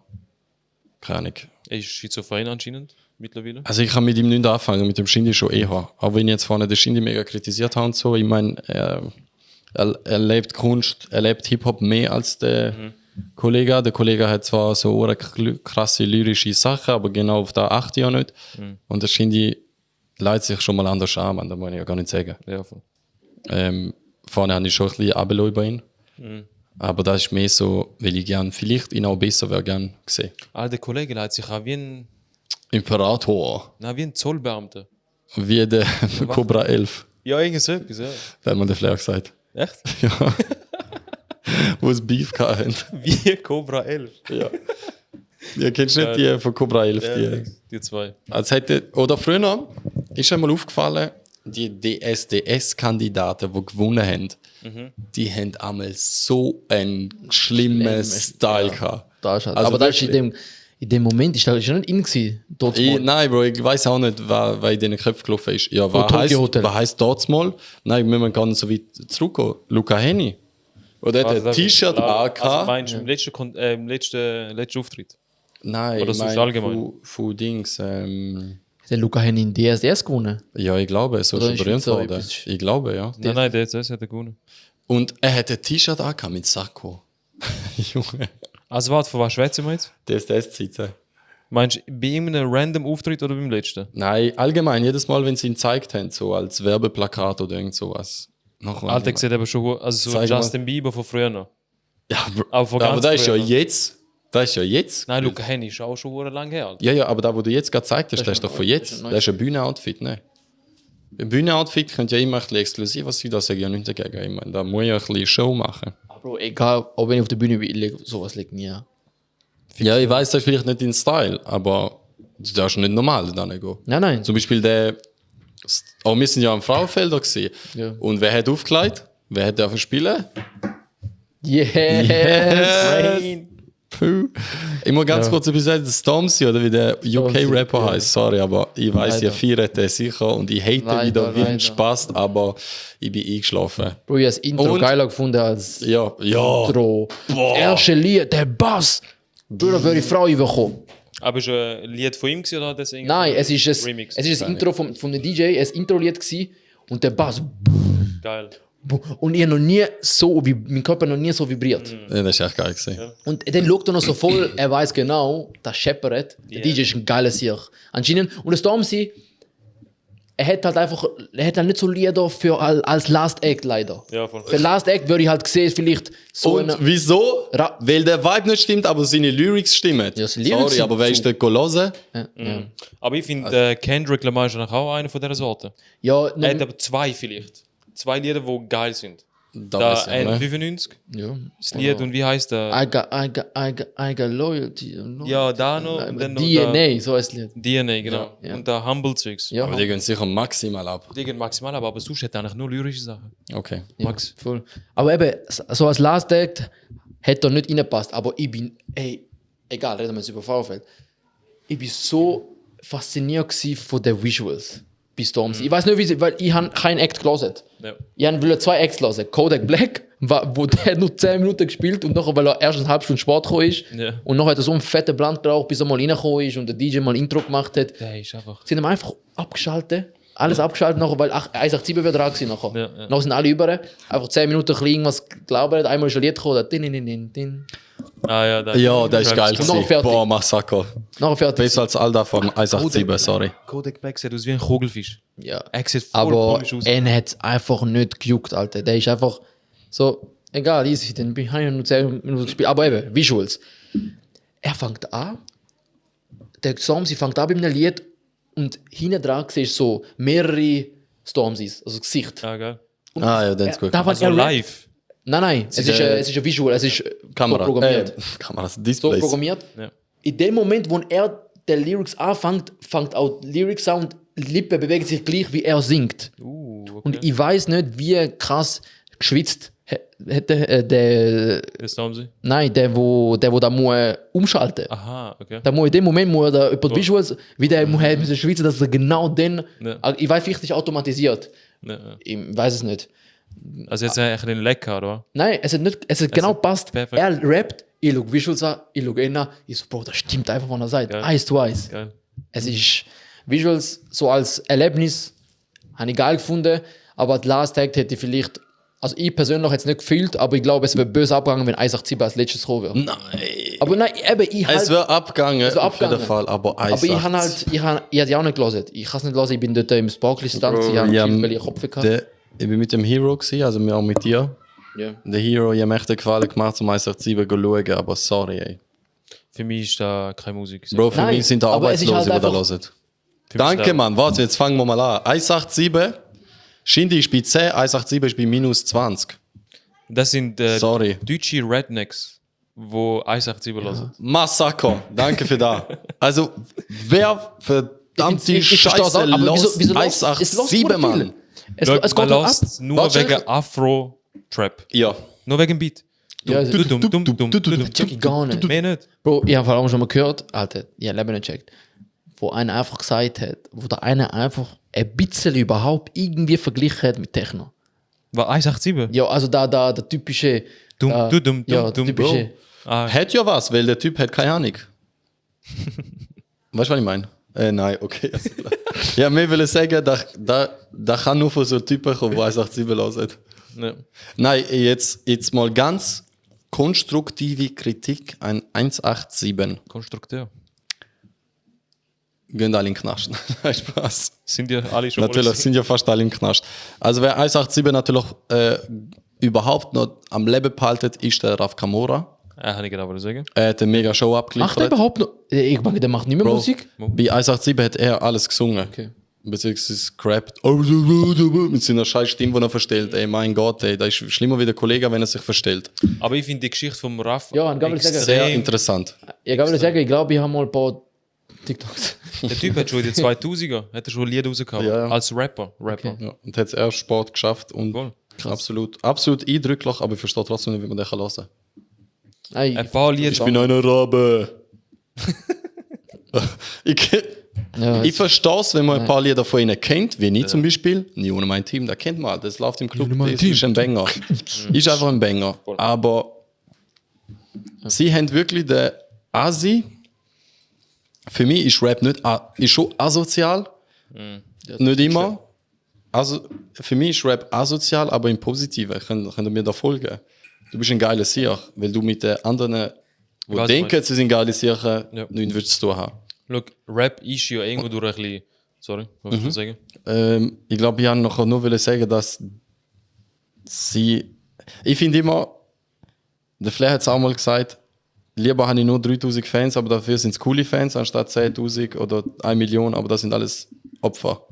keine Ahnung. Er ist schizophren anscheinend mittlerweile. Also ich kann mit ihm nicht anfangen, mit dem Shindy schon eher. Auch wenn ich jetzt vorne den Shindy mega kritisiert habe und so, ich meine, er lebt Kunst, er lebt Hip-Hop mehr als der Kollege. Der Kollege hat zwar so eine krasse lyrische Sachen, aber genau auf der achte ich auch nicht. Und der Shindy leitet sich schon mal anders an, man, das muss ich ja gar nicht sagen. Ja, voll. Vorne habe ich schon ein bisschen runtergelassen bei ihm. Aber das ist mehr so, weil ich gern vielleicht ihn auch besser wäre gern gesehen. Ah, der Kollege leitet sich auch wie ein Zollbeamter. Wie der Cobra 11, Ja, irgend so etwas, ja. da hat man den Flair gesagt. Echt? Ja. Wo es Beef hatten. Wie Cobra 11. Ja. Ja, kennst du nicht die von Cobra 11? Ja, die zwei. Als hätte, oder früher ist einmal aufgefallen, die DSDS-Kandidaten, die gewonnen haben, die haben einmal so einen schlimmen Style gehabt. Da ist halt. Also aber da ist wirklich. in dem Moment ist er nicht in gewesen. Dort Nein, Bro, ich weiß auch nicht, wer in diesen Köpfen gelaufen ist. Ja, Tokyo Hotel. was heisst dort mal? Nein, wir müssen gar nicht so weit zurückgehen. Luca Henny. Oder hat er ein T-Shirt Also angehabt? meinst du im letzten Auftritt? Nein, Oder ich sonst meine allgemein? von Dings. der Luca hat in DSDS gewonnen. Ja, ich glaube, so Oder ist in er berühmt Schweiz auch worden. etwas? Ich glaube, ja. Nein, DSS hat er gewonnen. Und er hat ein T-Shirt angehabt mit Sakko. Junge. Also warte, von was schwätzen wir jetzt? DSDS-Zeiten. Meinst du bei irgendeinem random Auftritt oder beim letzten? Nein, allgemein, jedes Mal, wenn sie ihn gezeigt haben, so als Werbeplakat oder irgend sowas. Nachher Alter, sieht aber schon, also so Zeig mal. Justin Bieber von früher noch. Ja, Bro. Aber von aber ganz da ist ja früher noch. jetzt. Da ist ja jetzt. Nein, Luca Henny ist auch schon lang her. Alter. Ja, ja, aber da, wo du jetzt gerade gezeigt hast, das ist doch von jetzt. das ist ein Das ist ein Bühnenoutfit, ne? Ein Bühnenoutfit könnte ja immer ein bisschen exklusiver sein, da sage ich ja nichts dagegen. Ich meine, da muss ich ja ein bisschen Show machen. Bro, egal, auch wenn ich auf der Bühne bin, sowas liegt nie. Ja, ich weiß, das ist vielleicht nicht dein Style, aber das ist nicht normal, da nicht gehen. Nein. Zum Beispiel der. Oh, wir sind ja am Frauenfelder gesehen. Ja. Und wer hat aufgelegt? Wer hat dürfen spielen? Yes! Ich muss ganz kurz etwas sagen, Stormzy oder wie der UK-Rapper ja. heißt, sorry, aber ich weiß, ihr Leider. feiert den sicher und ich hate Leider, wieder wie ein leider. Spaß, aber ich bin eingeschlafen. Bro, ich habe das Intro Und- geiler gefunden als Ja. Intro. Das erste Lied, der Bass. Bruder, würde ich Frau überkommen. Aber ist ein Lied von ihm gewesen, oder hat das irgendwie Nein, es ist Remix? das Intro vom DJ, ein Intro-Lied gewesen und der Bass. Geil. Und ich noch nie so, mein Körper noch nie so vibriert. Ja, das ist echt geil gewesen. Und dann schaut er noch so voll, er weiß genau, das scheppert. Der Yeah. DJ ist ein geiler Sieg. Anscheinend, und das Stormzy, er hat halt nicht so Lieder für als Last Act leider. Ja, voll. Für Last Act würde ich halt gesehen, vielleicht so Und wieso? Ra- Weil der Vibe nicht stimmt, aber seine Lyrics stimmen. Ja, seine Lyrics Sorry, sind aber wer ist der Golose? Ja, Aber ich finde, Kendrick Lamar ist auch einer von dieser Sorte. ja, Er hat aber zwei vielleicht. Zwei Lieder, die geil sind. Da Da weiß ich, ne? N95, ja. das Lied und wie heißt der? I got loyalty. Ja, da noch. Und dann noch der DNA, so heißt das Lied. DNA, genau. Ja. Und der Humble Zeugs. Ja, Aber die gehen sicher maximal ab. Die gehen maximal, aber sonst hat er eigentlich nur lyrische Sachen. Okay. ja, Max. voll. Aber eben, so als Last Act hätte er nicht reingepasst. Aber ich bin, egal, reden wir jetzt über VfL. Ich bin so fasziniert gewesen von den Visuals bei Stormzy. Ich weiß nicht, wie sie, weil ich habe keinen Act gelesen. Ja. Ich wollte zwei Acts hören. Kodak Black, wo der nur 10 Minuten gespielt und nachher, weil er erst eine halbe Stunde Sport gekommen ist. Ja. Und nachher hat er so einen fetten Blunt geraucht, bis er mal reingekommen ist und der DJ mal ein Intro gemacht hat. Der ist einfach. Sie haben einfach abgeschaltet. Alles abgeschaltet, nachher, weil 187 wieder dran war. Nachher. Ja, ja. Nachher sind alle über. Einfach 10 Minuten ein bisschen irgendwas gelabert. Einmal ist ein Lied gekommen. Din, din, din, din. Ja, der ist geil Und noch gewesen. fertig. Boah, Massaker. Nachher fertig. Besser als Alda von 187, sorry. Kodak Black sieht aus wie ein Kugelfisch. Ja. Er sieht voll Aber komisch aus. er hat es einfach nicht gejuckt, Alter. Der ist einfach so, egal, easy, dann habe ich nur 10 Minuten gespielt. Aber eben, Visuals. Er fängt an, der Stormzy fängt an bei einem Lied und hinten dran siehst du so mehrere Stormzys, also Gesicht. Ja, geil. Ja, dann ist gut. Da, Also live. Nein, es ist ein Visual, es ist Kamera. so programmiert. Kamera, So Displays. programmiert. Ja. In dem Moment, wo er die Lyrics anfängt, fängt auch Lyrics an und die Lippen bewegen sich gleich, wie er singt. Okay. Und ich weiß nicht, wie krass geschwitzt hätte der. Das haben sie. Nein, der wo da muss umschalten. Aha, okay. Da muss in dem Moment muss er da über die Visuals, wie der muss müssen schwitzen, dass er genau den. Ja. Ich weiß, vielleicht ist es automatisiert. Ja, ja. Ich weiß es nicht. Also jetzt ein bisschen lecker, oder? Nein, es hat genau passt. perfekt. Er rappt, ich schaue Visuals an, ich schaue ihn an, ich so, Bro, das stimmt einfach von der Seite. Geil. Eins zu eins. Geil. Es ist Visuals so als Erlebnis, habe ich geil gefunden, aber die Last Act hätte ich vielleicht, also ich persönlich hätte es nicht gefühlt, aber ich glaube, es wäre böse abgegangen, wenn 187 als letztes kommen wäre. Nein. Aber nein, eben, ich Es halt, wäre abgegangen, Es wär auf jeden abgegangen. Fall, aber aber ich habe halt, ich habe die auch nicht gelesen. Ich kann es nicht lesen, ich bin dort im Sparkly-Stand, ich habe ja, einen weil ich Kopf hatte. Ich bin mit dem Hero gewesen, also wir auch mit dir. Ja. Der Hero, ich habe echt den Gefallen gemacht, um 187 zu schauen, aber sorry, ey. Für mich ist da keine Musik. Bro, für Nein, mich sind da aber es ist Arbeitslose, halt die da einfach- hören. Für mich Danke, ist da- Mann. Warte, jetzt fangen wir mal an. 187, Shindy ist bei 10, 187 ist bei minus 20. Das sind Sorry. deutsche Rednecks, die 187 hören. Massaker. Danke für das. Also, wer verdammte Ich verstehe Scheiße das auch, aber los wieso 187, Mann? Es Schau, geht man doch ab. lässt nur Warte, wegen schnell. Afro-Trap. Ja. Nur wegen dem Beat. Ja, also- Check ich gar nicht. Mehr nicht. Bro, ich habe vor allem schon mal gehört, Alter, ich habe nicht gecheckt, wo einer einfach gesagt hat, wo der eine einfach ein bisschen überhaupt irgendwie verglichen hat mit Techno. War 187? Ja, also da der typische. Dumm, da, du, dumm, ja, dumm, dumm, typische. Ah, Hat ja was, weil der Typ hat keine Ahnung. Weißt du, was ich meine? Nein, okay. Also, ja, mir will ich sagen, da kann nur von so Typen kommen, die 187 hören. ne. Nein, jetzt mal ganz konstruktive Kritik an 187. Konstrukteur. Gehen alle in den Knast. Nein, Spaß. Sind ja alle schon Natürlich sind ja fast alle im Knast. Also wer 187 natürlich überhaupt noch am Leben behalten, ist der Raf Kamora. Habe ich genau sagen. Er hat eine mega Show Macht er abgeliefert. überhaupt noch? Ich meine, der macht nicht mehr Bro, Musik. Bei 187 hat er alles gesungen. Okay. Beziehungsweise gerappt. Mit seiner scheiß Stimme, die er verstellt. Ey, mein Gott, ey, das ist schlimmer wie der Kollege, wenn er sich verstellt. Aber ich finde die Geschichte vom Raff Ja, und Gabriel sagen, Sehr extrem. interessant. Ich kann sagen, ich glaube, ich habe mal ein paar TikToks. Der Typ hat schon in den 2000er hat er schon Lieder rausgehauen. Ja, ja. Als Rapper. Okay. Ja, und hat es erst Sport geschafft und Voll. absolut eindrücklich, aber ich verstehe trotzdem nicht, wie man den hören kann. Nein, Ein paar Lieder. Ich bin ein Arabe. ja, Ich verstehe es, wenn man ein paar Lieder von ihnen kennt, wie ich zum Beispiel. Nie ohne mein Team, da kennt man, das läuft im Club, das ist ein Banger. Ist einfach ein Banger. Aber sie haben wirklich den Asi. Für mich ist Rap nicht, ist schon asozial. Nicht immer. Also, für mich ist Rap asozial, aber im Positiven. Könnt ihr mir da folgen? Du bist ein geiler Sieg, weil du mit den anderen, die weiß, denken, sie sind geile Sieg, Ja. nichts würdest du haben. Look, Rap ist ja irgendwo durch ein bisschen. Sorry, was willst du sagen? Ich glaube, ich wollte noch nur sagen, dass sie. Ich finde immer, der Flair hat es auch mal gesagt, lieber habe ich nur 3000 Fans, aber dafür sind es coole Fans, anstatt 10.000 oder 1 Million, aber das sind alles Opfer.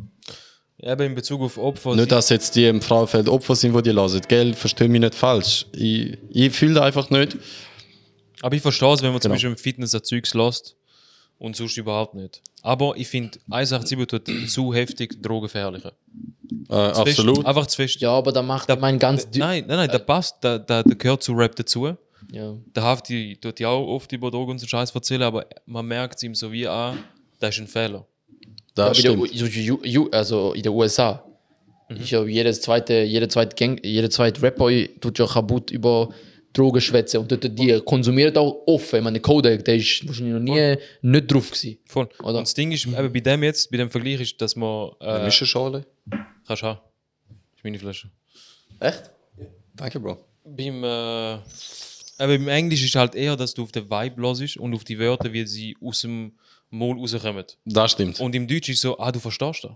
Eben in Bezug auf Opfer. Nicht, dass jetzt die im Frauenfeld Opfer sind, die hören. Gell, verstehe mich nicht falsch. Ich fühle das einfach nicht. Aber ich verstehe es, wenn man zum Genau. Beispiel im Fitness ein Zeugs lässt und sonst überhaupt nicht. Aber ich finde, 187 tut zu heftig Drogen verherrlichen. Absolut. Einfach zu fest. ja, aber da macht mein ganz. Nein, der passt, der gehört zu Rap dazu. Ja. Der Hafti tut ja auch oft über Drogen und so Scheiß erzählen, aber man merkt es ihm so wie an, das ist ein Fehler. Das Ja, stimmt. also in den USA. Ist ja jeder zweite Rapper tut ja kaputt über Drogen schwätzen und die konsumieren auch offen. Ich meine, Kodak, der ist wahrscheinlich noch nie nicht drauf gewesen. Voll. Oder? Und das Ding ist, eben bei dem jetzt, bei dem Vergleich ist, dass man. Mischenschale? Kannst du haben. Das ist meine Flasche. Echt? Danke, Bro. Beim Englisch ist halt eher, dass du auf den Vibe hörst und auf die Wörter, wie sie aus dem Mund rauskommen. Das stimmt. Und im Deutsch ist so, du verstehst das.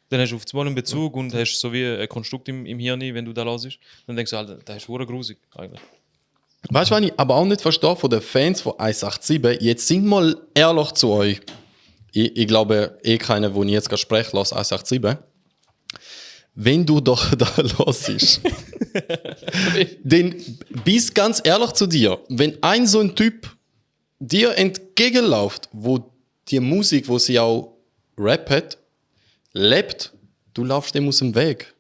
Dann hast du auf das Mal einen Bezug und hast so wie ein Konstrukt im Hirn, wenn du da hörst. Dann denkst du, Alter, das ist verdammt grusig eigentlich. Weißt du, was ich aber auch nicht verstehe von den Fans von 187? Jetzt sind mal ehrlich zu euch. Ich glaube, keiner, wo ich jetzt gerade spreche, lässt 187. Wenn du doch da hörst, dann bist ganz ehrlich zu dir. Wenn ein so ein Typ dir entgegenläuft, wo die Musik, wo sie auch rappt, lebt, du laufst dem aus dem Weg.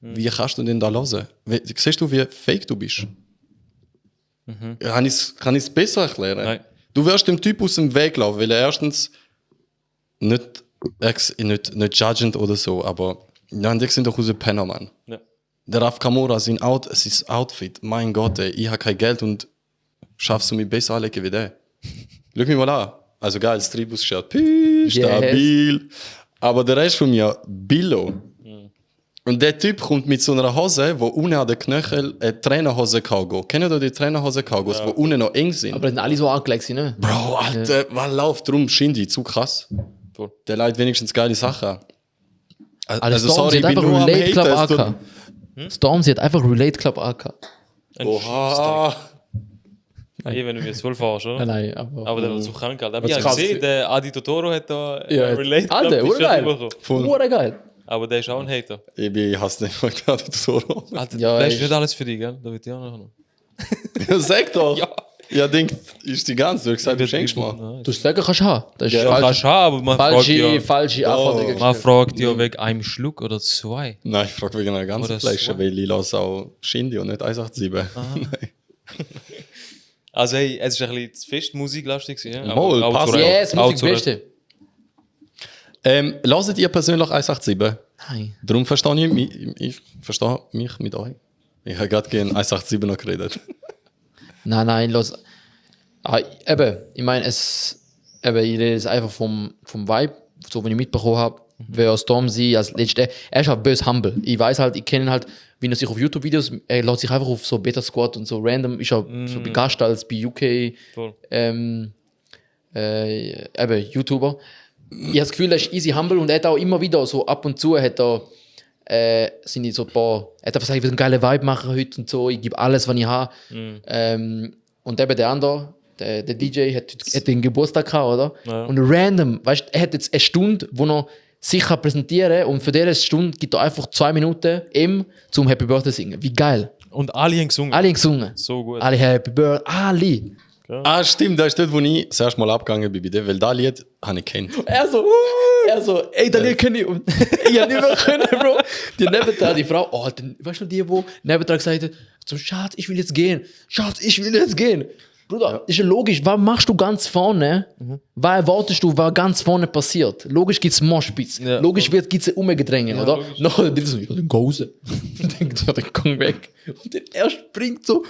Wie kannst du denn da hören? Siehst du, wie fake du bist? Kann ich es besser erklären? Nein. Du wirst dem Typ aus dem Weg laufen, weil er erstens nicht judgend oder so, aber ja, die sind doch aus dem Penner, Mann. Ja. Der Raf Kamora, sein Outfit, mein Gott, ey, ich habe kein Geld und schaffst du mich besser anlegen wie der. Schau mich mal an. Also geil, das Tribus-Shirt, stabil. Aber der Rest von mir, Billo. Und der Typ kommt mit so einer Hose, wo unten an den Knöchel eine Trainerhose-Cargo. Kennt ihr die Trainerhose-Cargos, die unten noch eng sind? Aber die sind alle so angelegt, ne? Bro, Alter, was läuft drum? Shindy, zu krass. Voll. Der leitet wenigstens geile Sachen. Also Stormzy hat einfach Relate Club AK. Stormzy hat einfach Relate Club AK. Oha. Wenn du jetzt voll fahrst, oder? Nein, aber. Aber der war so krank, Alter. Aber ich Was habe krass. gesehen, der Adi Totoro hat da Ja, Relate Alter, Club oder geil. bekommen. Oder geil. Aber der ist auch ein Hater. Ich hasse den mal gerade so. Alter, Ja, das ist ey. nicht alles für dich, gell? Da wird ja auch noch. Sag doch. Ja. Ja, denkt, ist die ganze. Du hast gesagt, du schenkst mal. Nein. Du sagen kannst haben. Das ist Ja, kannst du haben, aber man fragt ja, falsche Anforderungen. man fragt ja wegen einem Schluck oder zwei. Nein, ich frage wegen einer ganzen Oder Flasche, so. weil ich lasse auch Shindy und nicht 187. Nein. Also hey, es ist ein bisschen zu fest musiklastig. Ja? Mal, auch passt. zu Recht. Yes, Auch Musik zu Recht. Beste. Hört ihr persönlich 187? Nein. Darum verstehe ich verstehe mich mit euch. Ich habe gerade gegen 187 noch geredet. Nein, los. Eben, ich meine, ich rede jetzt einfach vom Vibe, so wie ich mitbekommen habe, wer Stormzy als letzter, er ist halt böse humble. Ich weiß halt, ich kenne ihn halt, wie er sich auf YouTube-Videos, er lädt sich einfach auf so Beta Squad und so random, ist er so bei Gast als bei UK Voll. eben YouTuber. Ich habe das Gefühl, er ist easy humble und er hat auch immer wieder so ab und zu hat er sind so ein paar, er hat einfach gesagt, ich will einen geilen Vibe machen heute und so, ich gebe alles, was ich habe. Und eben der andere, der DJ, hat den Geburtstag gehabt, oder? Ja. Und random, weißt du, er hat jetzt eine Stunde, wo er sich kann präsentieren kann und für diese Stunde gibt er einfach 2 Minuten ihm zum Happy Birthday singen. Wie geil. Und alle haben gesungen. Alle haben gesungen. So gut. Alle Happy Birthday, alle. Ah, stimmt, das ist dort, wo ich das erste Mal abgegangen bin bei dir, weil das Lied habe ich kennt. Er so, ey, Daniel, kann ich. Und ich hab nicht mehr können, Bro. Die nebendran, die Frau, weißt du, die, wo nebendran gesagt hat, zum Schatz, ich will jetzt gehen. Schatz, ich will jetzt gehen. Bruder, ist ja logisch, was machst du ganz vorne? Was erwartest du, was ganz vorne passiert? Logisch gibt es Moshpits. Ja. Logisch gibt es Umgedränge, oder? logisch. Nachher der so, ja, dann geh raus. Und denkt, ja, dann komm weg. Und dann er springt so,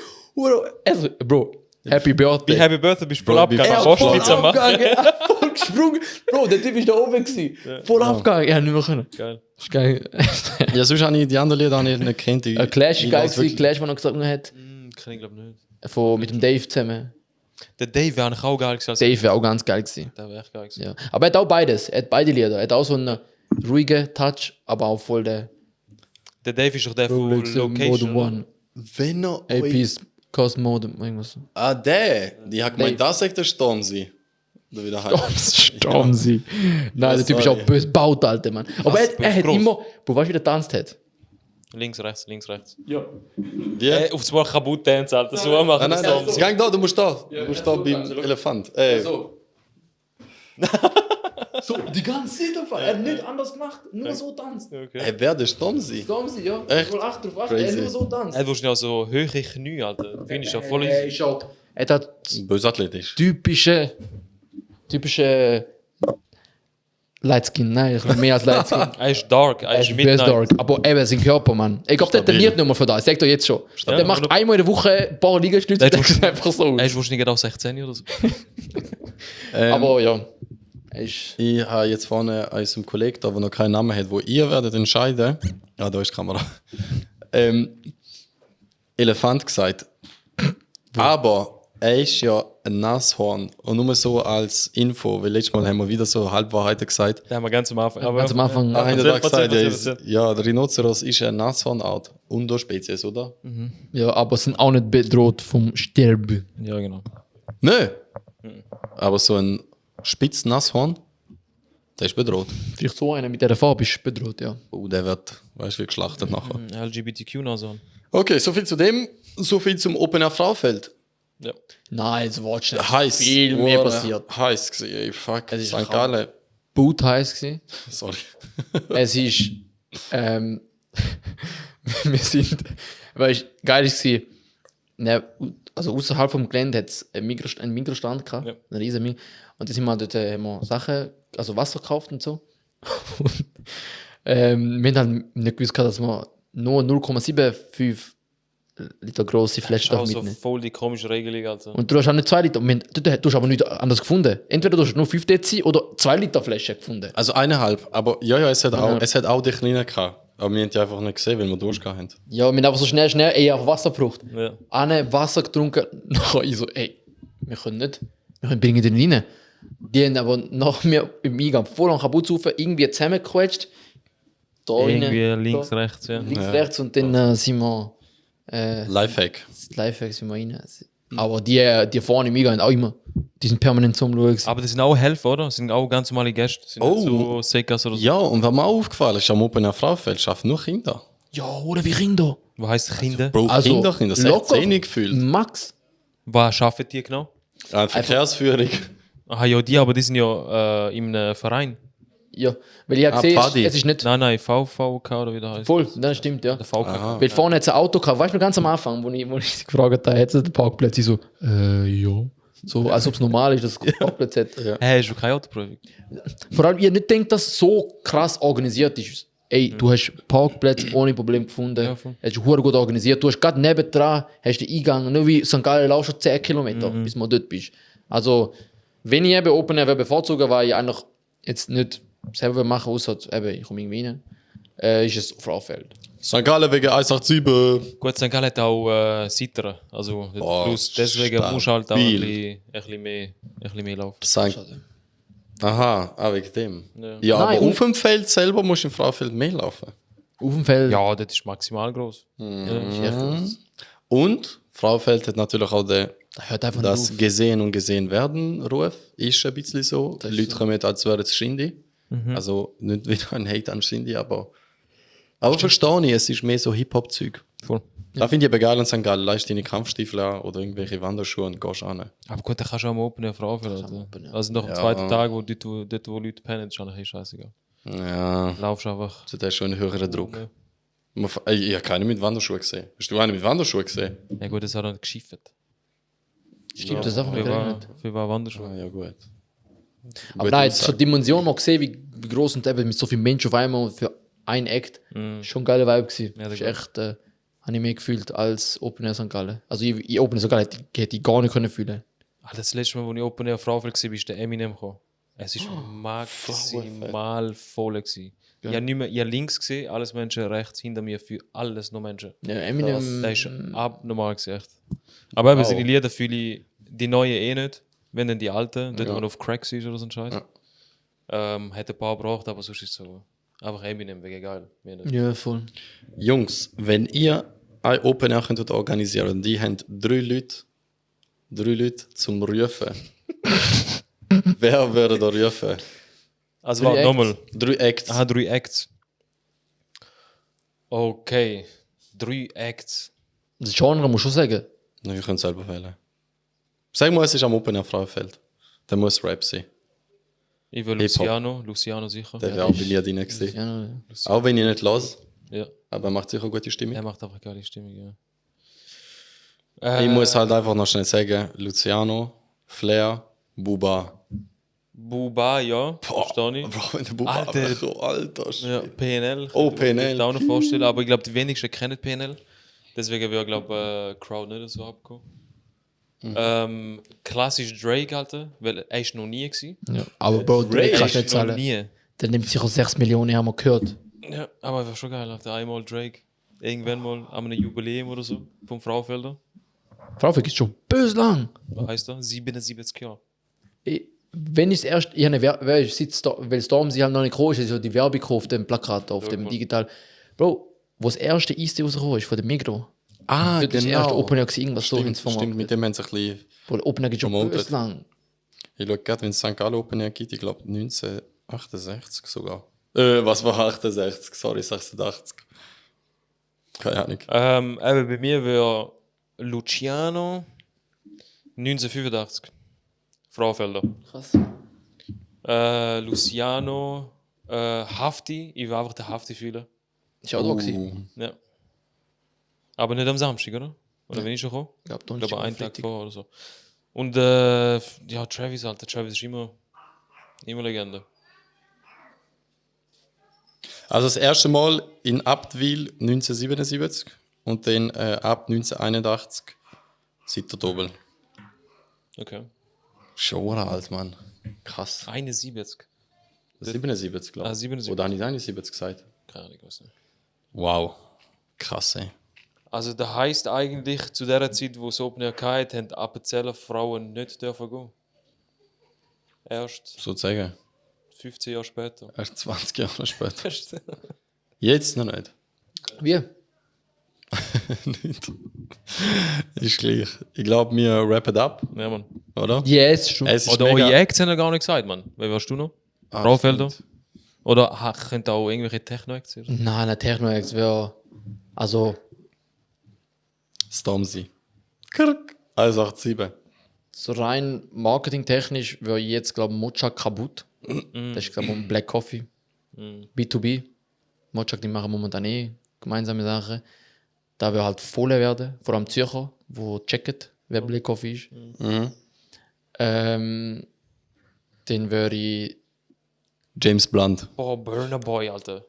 also, Bro, Happy Birthday. Wie Happy Birthday bist du voll Bro, abgegangen. wie Er Kannst hat du voll Pizza machen? abgegangen, er hat voll gesprungen. Bro, der Typ ist da oben gewesen. Voll abgegangen. Er hat nicht mehr können. Geil. Das ist geil. Ja, sonst habe ich die anderen Lieder nicht gekannt. Clash ist geil weiß gewesen. wirklich- Clash, den er gesagt hat. Kann ich glaube nicht. Mit dem Dave zusammen. Der Dave wäre eigentlich auch geil gewesen. Dave wäre auch ganz geil gewesen. Der wäre echt geil gewesen. Ja. Aber er hat auch beides. Er hat beide Lieder. Er hat auch so einen ruhigen Touch, aber auch voll der Der Dave ist doch der von Location. Mode One. Wenn er APs, Cost Mode, irgendwas so. Ah, der. Die hat gemeint, das sagt der Stormzy. Oder wie der heißt. Stormzy. Nein, der Typ ist auch sorry. böse baut, Alter, Mann. Aber er hat gross. immer. Bro, weißt du, wie der tanzt hat? Links, rechts, links, rechts. Ja. Wie? Auf das Mal kaputt dance, Alter. So machen Nein, das nein, Stormzy. gang da, du musst da. Du musst da beim Elefant. So. So, die ganze Zeit einfach. Er hat nicht anders gemacht, nur so tanzt. Okay. Ey, wer der Stormzy? Stormzy, ja. Echt? Ich will acht drauf achten, er Crazy. nur so tanzt. Er hat so hohe Knie, Alter. Finde ich ja voll Er easy. ist auch. Er hat Bösathletisch. typische Lightskin, nein, ich mehr als Lightskin. Er ist dark, er Er ist ist best midnight. dark, aber eben sein Körper, Mann. Ich glaube, der Stabil. trainiert nicht mehr für das, ich sag dir jetzt schon. Stabil. Der macht einmal in der Woche ein paar Liegestütze, Der der tut- sieht einfach so Er aus. ist wahrscheinlich auch 16 oder so. Aber ja, er ist... Ich habe jetzt vorne einen zum Kollegen da, der noch keinen Namen hat, wo ihr werdet entscheiden. Ah, da ist die Kamera. Elefant gesagt. Aber er ist ja ein Nashorn. Und nur so als Info, weil letztes Mal haben wir wieder so Halbwahrheiten gesagt. Den haben wir ganz am Anfang. Aber Ganz am Anfang. Ah, haben wir da gesagt, erzähl, ja, ist, erzähl. ja, der Rhinoceros ist eine Nashornart. Unterspezies, oder? Ja, aber sind auch nicht bedroht vom Sterben. Ja, genau. Nö. Aber so ein Spitznashorn, der ist bedroht. Vielleicht so einer mit dieser Farbe ist bedroht, ja. Der wird, weißt du, wie geschlachtet nachher. LGBTQ noch so. Okay, soviel zu dem. Soviel zum Open Air Fraufeld. Ja. Nein, jetzt watch nicht. Heiß. Viel mehr passiert. Heiß gewesen, ey, fuck. Es ist St. Gallen. Boot heiß gewesen. Sorry. Es ist, wir sind, weißt du, geil ist gewesen, ne, also außerhalb vom Gelände hat es einen Mikrostand gehabt, Ja. einen riesen Mikro. Und da sind wir dort, haben wir Sachen, also Wasser gekauft und so. Und, wir haben halt nicht gewusst, dass wir nur 0,75 Liter grosse Flaschen Auch so mitnehmen. voll die komische Regelung, Alter. Und du hast auch nicht 2 Liter, du hast aber nichts anderes gefunden. Entweder du hast nur 5 Dezi oder 2 Liter Flasche gefunden. Also 1,5. Aber ja, es hat auch die kleinen gehabt. Aber wir haben die einfach nicht gesehen, weil wir Durst hatten. Ja, wir haben einfach so schnell auf Wasser gebraucht. Ja. Eine Wasser getrunken, nachher ich so, ey, wir können bringen den rein. Die haben aber nach mir im Eingang voll an kaputt saufen, irgendwie zusammengequetscht. Da Irgendwie rein, links, da, rechts, ja. links, Ja. rechts und dann sind wir, Lifehack. Lifehack sind wir rein. Aber die vorne im Eingang auch immer, die sind permanent zum Schauen. Aber das sind auch Helfer, oder? Das sind auch ganz normale Gäste. Das sind Oh. nicht so Sekas oder so. Ja, und was mir auch aufgefallen ist, am Open Air Fraufeld schaffen nur Kinder. Ja, oder wie Kinder. Wo heisst Kinder? Bro, Kinder, 16 gefühlt. Max. Was arbeiten die genau? Verkehrsführung. Aha, ja, die, aber die sind ja in einem Verein. Ja, weil ich habe gesehen, Paddy. es ist nicht Nein, VVK oder wie der heißt. voll, das stimmt, ja. Der VK. Weil vorne hat es ein Auto gehabt, weißt du, noch ganz am Anfang, wo ich sie gefragt habe, hat es den Parkplatz? Ich so, ja. So, als ob es normal ist, dass es einen Parkplatz hat. Hey, hast du keine Autoprüfung? Vor allem, ihr nicht denkt, dass es so krass organisiert ist. Ey, du hast Parkplätze ohne Problem gefunden. Ja, voll. Hast du gut organisiert. Du hast gerade nebendran hast den Eingang, nur wie St. Gallen laufst schon 10 Kilometer, bis du dort bist. Also, wenn ich eben Open Air bevorzuge, weil ich eigentlich jetzt nicht selber mache, außer eben, ich komme irgendwie rein, ist es Fraufeld. St. Gallen wegen 187. Gut, St. Gallen hat auch Sitter. Also, Boah, plus deswegen stabil. musst du halt auch ein bisschen mehr laufen. St. Aha, wegen dem. Ja. Ja, Nein, aber und- auf dem Feld selber musst du im Fraufeld mehr laufen. Auf dem Feld. Ja, das ist maximal groß. ist echt groß. Und Fraufeld hat natürlich auch den, Das hört einfach das nicht auf. gesehen und gesehen werden Ruf. Ist ein bisschen so. Die Leute kommen, als wäre es Shindy. Also nicht wieder ein Hate an Shindy, aber verstehe ich, es ist mehr so Hip-Hop-Zeug. Voll. Da finde ich aber geil in St. Gallen. Leist deine Kampfstiefel an oder irgendwelche Wanderschuhe und gehst an. Aber gut, dann kannst du auch am Open Air Frau am Open Air. Also, nach dem Ja. zweiten Tag, wo dort, wo Leute pennen, ist eigentlich scheißegal. Ja, Laufst einfach. also das ist schon ein höherer Druck. Ja. Ich habe keine mit Wanderschuhen gesehen. Hast du eine mit Wanderschuhen gesehen? Ja, gut, das hat er geschifft. Stimmt, das einfach Wie nicht war, gerechnet. wie war Wanderschuh? Ah, ja, gut. Aber Gut, nein, ich zur sag- Dimension mal gesehen, wie groß und eben mit so vielen Menschen auf einmal und für ein Act. Schon ein geiler Vibe gewesen. Ja, der Ist echt, habe ich mehr gefühlt als Open Air St. Gallen. Also ich Open Air St. Gallen hätte ich gar nicht können fühlen. Das letzte Mal, als ich Open Air Frau war, ist der Eminem gekommen. Es war maximal voll. Gewesen. Ich habe nicht mehr, ich habe links gesehen, alles Menschen, rechts hinter mir, für alles nur Menschen. Ja, Eminem. Das ist abnormal gewesen, echt. Aber eben, seine Lieder fühle ich, die neuen eh nicht, wenn dann die alten, dort wo man auf Cracks ist oder so ein Scheiß. Hätte ein paar gebraucht, aber sonst ist es so. Einfach Eminem, wäre geil. Mehr nicht. Ja, voll. Jungs, wenn ihr ein Open Air könntet organisieren und die haben 3 Leute zum Rufen, wer würde da rufen? Also, 3 warte, Acts. nochmal. 3 Acts. Aha, 3 Acts. Okay. 3 Acts. Das Genre muss schon sagen. Nein, ihr könnt selber wählen. Sag mal, es ist am Open Air Frauenfeld. Dann muss Rap sein. Ich will Hip-Hop. Luciano sicher. Der wäre auch bei mir drin gewesen. Ja, Auch wenn ich nicht los, Ja, aber er macht sicher eine gute Stimmung. er macht einfach geile Stimmung, ja. Ich muss halt einfach noch schnell sagen: Luciano, Flair, Buba. Buba, ja, verstehe ich. Bro, wenn der Buba Alter. einfach so, Alter. Ja, PNL. Oh, könnte ich mir PNL. auch noch vorstellen, aber ich glaube, die wenigsten kennen PNL. Deswegen wäre, glaube ich, Crowd nicht so abgekommen. Klassisch Drake, Alter, weil er ist noch nie gewesen. ja. Aber Bro, Drake kannst du nicht Noch zahlen. nie. Der nimmt sicher 6 Millionen, haben wir gehört. Ja, aber wäre schon geil, Alter. Einmal Drake. Irgendwann mal an einem Jubiläum oder so vom Frauenfelder. Frauenfeld ist schon böse lang. Was heißt das? 77 Jahre. Wenn ich es erst, ich habe weil Storm sie halt noch nicht groß ist, so die Werbung auf dem Plakat, auf dem digital. Bro, wo das erste Eiste rausgekommen ist von dem Migros. Ah, Das erste Open Air gewesen, irgendwas so ins Stimmt, Format. mit dem haben sie ein bisschen. Bro, Open Air geht schon promotet. böse lang. Ich schaue gerade, wenn es St. Gallen Open Air gibt, ich glaube 1968 sogar. Was war 68? Sorry, 86. Keine Ahnung. Eben bei mir wäre Luciano 1985. Frauenfelder. Krass. Luciano, Hafti. Ich will einfach den Hafti fühlen. Ist auch da gewesen. Ja. Aber nicht am Samstag, oder? Oder wenn ich schon komme? Ich glaube, Ich glaube, einen Tag Freitag. vor oder so. Und ja, Travis, Alter. Travis ist immer Legende. Also das erste Mal in Abtwil 1977 und dann ab 1981 seit der Doppel. Okay. Schon alt, Mann. Krass. 71. 77, glaube ich. Ah, 77. Oder habe ich 71 gesagt? Keine Ahnung, was nicht. Wow. Krass, ey. Also, das heisst eigentlich, zu der Zeit, wo es Open Air hatte, haben Appenzeller Frauen nicht dürfen gehen. Erst Sozusagen. 15 Jahre später. Erst 20 Jahre später. Jetzt noch nicht. Wie? Nicht. Ist gleich. Ich glaube, wir rappen ab, Ja, Mann. oder? Yes, schon. Es ist Oder mega- eure Acts haben ja gar nicht gesagt, Mann. Wer warst du noch? Ah, Frauenfelder? stimmt. Oder könnte auch irgendwelche Techno-Acts sein? Nein, der Techno-Ex wäre. Also, Stormzy. Kirk. 187. so rein marketingtechnisch wäre jetzt, glaube ich, Mochak kaputt. Das ist, glaube ich, Black Coffee. B2B. Mochak, die machen momentan gemeinsame Sachen. Da wir halt voll werden, vor allem Zürcher, wo checken, wer Black Coffee ist. Dann würde ich. James Blunt. Boah, Burner Boy, Alter.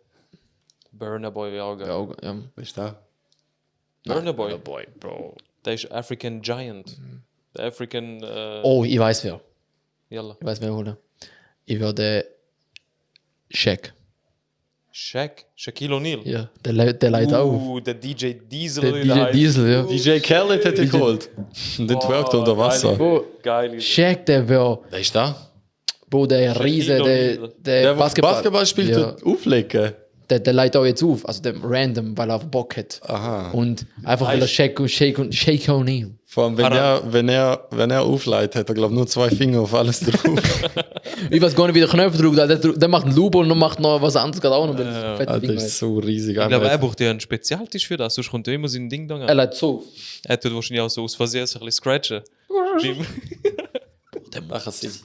Burner Boy wäre auch geil. Ja, Wer ist der? Burner Boy. Boy, Bro. Der ist African Giant. Der African. Oh, ich weiß wer. Yalla. Ich weiß wer holen. Ich würde Shaq. Shaquille O'Neal. Ja, der leitet auf. Der DJ Diesel. Der oder wie DJ heißt. Diesel, ja. DJ Khaled hätte ich geholt. Und den twerkt unter Wasser. Bro, Geil. Shaq, der wäre. Wer ist da? Bro, der Riese, der Der Basketball. Basketball spielt, Ja. tut auflegen. Der leitet auch jetzt auf. Also der random, weil er auf Bock hat. Aha. Und einfach weil er Shaq O'Neal. Vor allem, wenn er aufleitet, hat er, glaube ich, nur 2 Finger auf alles drauf. Ich weiß gar nicht, wie der Knöpfe drückt. Der macht einen Loop und macht noch was anderes gerade auch noch. Alter, das ist so riesig. Ich glaube, er braucht ja einen Spezialtisch für das, sonst kommt er immer sein Ding da Er an. leitet so. Er tut wahrscheinlich auch so aus Versehen so ein bisschen scratchen.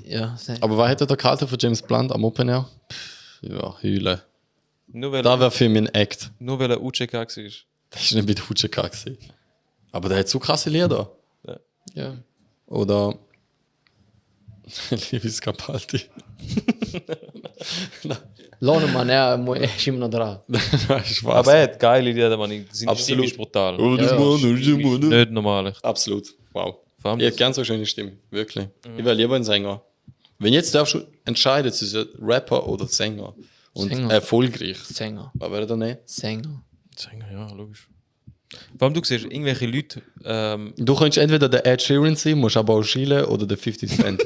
Ja, Aber was hätte der gehalten für James Blunt am Open Air? Ja, heulen. Nur weil, Da wäre für mich ein Act. nur weil er UCK war. Das war nicht mit Hutscheka. Aber der hat so krasse Lieder. ja. Oder Lewis Capaldi. Lohne man, er ist immer noch dran. Spaß. Aber er hat geile Lieder, man. Seine Stimme ist brutal. Nicht normal. Echt. Absolut. Wow. Vor allem Er hat das- ganz so schöne Stimme. Wirklich. Ich wäre lieber ein Sänger. Wenn jetzt darfst du entscheiden zwischen Rapper oder Sänger und Sänger. erfolgreich, Sänger. was wäre der nicht? Sänger. Sänger, ja, logisch. Vor allem du siehst irgendwelche Leute, Du könntest entweder der Ed Sheeran sein, musst aber auch schielen, oder der 50 Cent.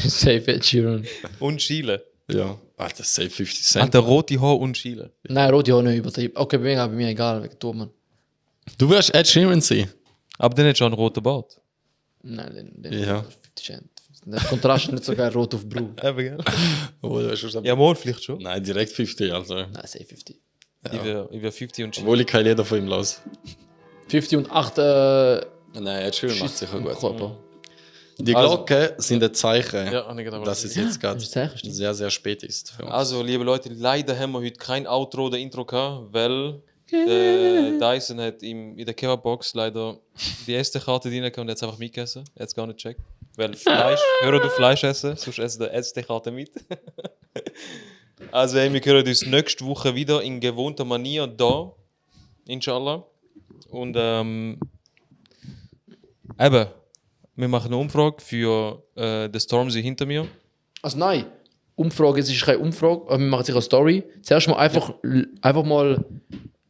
Safe Ed Sheeran. und Schielen. Ja. Alter, safe 50 Hat Cent. der rote Haar und Schielen. Nein, Rot ja auch nicht übertrieben. Okay, bei mir egal, wegen Turman. Du wirst Ed Sheeran sein. Aber dann hat schon einen roten Bart. Nein, Ja. 50 Cent. Der Kontrast ist nicht so geil, rot auf blue. Eben, gell? Oh, du hast schon Ja, mal vielleicht schon. Nein, direkt 50, also. Nein, safe 50. Ich wär 50 und Schielen. Obwohl ich kein Lieder von ihm los. 50 und 8 Nein, Ed Sheeran macht sicher gut. Körper. Die Also- Glocken sind ein Zeichen, Ja, hab ich gedacht, dass es jetzt gerade Das Zeichen stimmt. sehr, sehr spät ist für uns. Also, liebe Leute, leider haben wir heute kein Outro oder Intro gehabt, weil Dyson hat ihm in der Kebabbox leider die erste Karte drin gehabt und hat es einfach mitgegessen. Er hat es gar nicht gecheckt. Weil Fleisch, hör du Fleisch essen, sonst essen der SD-Karte mit. Also, wir hören uns nächste Woche wieder in gewohnter Manier da. Inshallah. Und eben, wir machen eine Umfrage für den Stormzy hinter mir. Also nein, Umfrage, es ist keine Umfrage, aber wir machen sicher eine Story. Zuerst mal einfach mal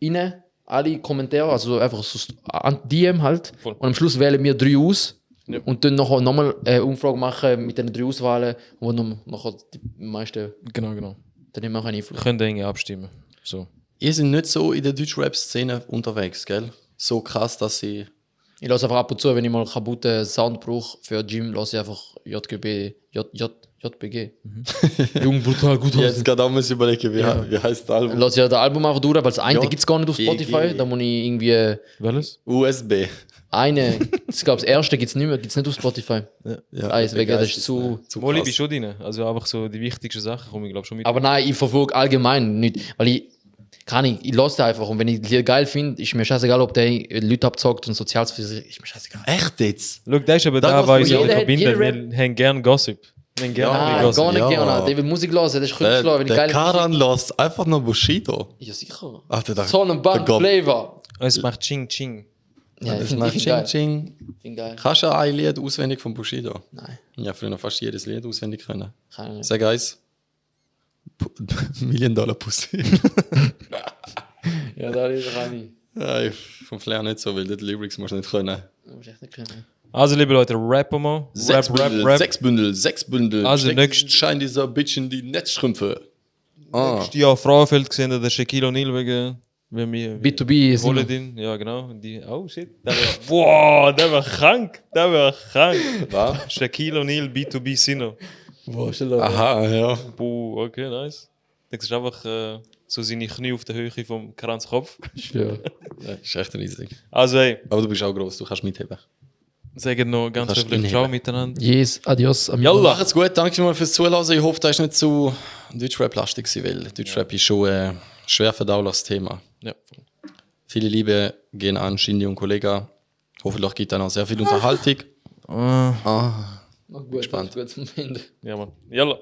rein, alle Kommentare, also einfach so an DM halt. Voll. Und am Schluss wählen wir 3 aus. Ja. Und dann nachher nochmal eine Umfrage machen mit den 3 Auswahlen, wo nachher die meisten, Genau. dann nehmen wir auch einen Einfluss. Könnt ihr irgendwie abstimmen. So. Ihr seid nicht so in der Deutsch-Rap-Szene unterwegs, gell? So krass, dass sie. Ich lasse einfach ab und zu, wenn ich mal kaputten Sound brauche für Gym, lasse ich einfach JBG. Jung, brutal, gut Jetzt gerade auch mal überlegen, wie heißt das Album? Lass ich das Album einfach durch, weil das eine J- gibt es gar nicht auf Spotify. GG. Da muss ich irgendwie Welches? USB. ich glaube, das erste gibt es nicht mehr, gibt es nicht auf Spotify. Ja, Deswegen, das ist zu. Molly krass. bist schon drin. Also einfach so die wichtigsten Sachen komme ich glaube schon mit. Aber nein, ich verfolge allgemein nicht. Weil ich lasse den einfach. Und wenn ich die geil finde, ist mir scheißegal, ob der Leute abzockt und soziales ist mir scheißegal. Echt jetzt? Schau, der ist aber Da da, was weil für ich jeder hat- verbindet. jeder Wir haben gerne Gossip. Wir haben gerne Ja, Gossip. Gar nicht ja. gerne. Der will Musik hören, das ist Der, klar, wenn ich der geile Karan lässt einfach nur Bushido. Ja, sicher. Alter, der, So ein Band der Gott. Flavor. Es macht Ching Ching. Ja, ich Das finde macht ich Ching geil. Ching. Find geil. Kannst du ein Lied auswendig von Bushido? Nein, Ja, früher fast jedes Lied auswendig können. kann ich nicht. Sag eins. $1 Pussy. Ja, da ist er nicht. Ja, vom Flair nicht so, weil die Lyrics musst du nicht können. Das muss ich echt nicht können. Also, liebe Leute, rappen wir. Rap. 6 Bündel. Also, Steck nächst- diesen Schein dieser Bitch in die Netzstrümpfe. Nächstes Jahr Frauenfeld gesehen, der Shaquille O'Neal wegen. Wenn wir B2B ist wollen immer. den. Ja, genau. Die, oh shit. Boah, der war krank. Der war krank. Was? Shaquille O'Neal, B2B Sinner. Boah, stell dir Aha, ja. Boah, okay, nice. Du siehst einfach so seine Knie auf der Höhe vom Kranz Kopf. Ja. Ja, ist echt riesig. Also, hey, Aber du bist auch groß, du kannst mitheben. sagen noch ganz kannst höflich inheben. Ciao miteinander. Yes, adios. Amigo. Yalla. Macht's gut, danke mal fürs Zuhören. Ich hoffe, das ist nicht zu Deutschrap-lastig gewesen, weil Deutschrap ist schon ein schwer verdauliches Thema. Ja. Viele Liebe gehen an Shindy und Kollega. Hoffentlich gibt es noch sehr viel Unterhaltung. Mach gut, Gespannt. gut zum Ende. Ja, Mann. Yalla.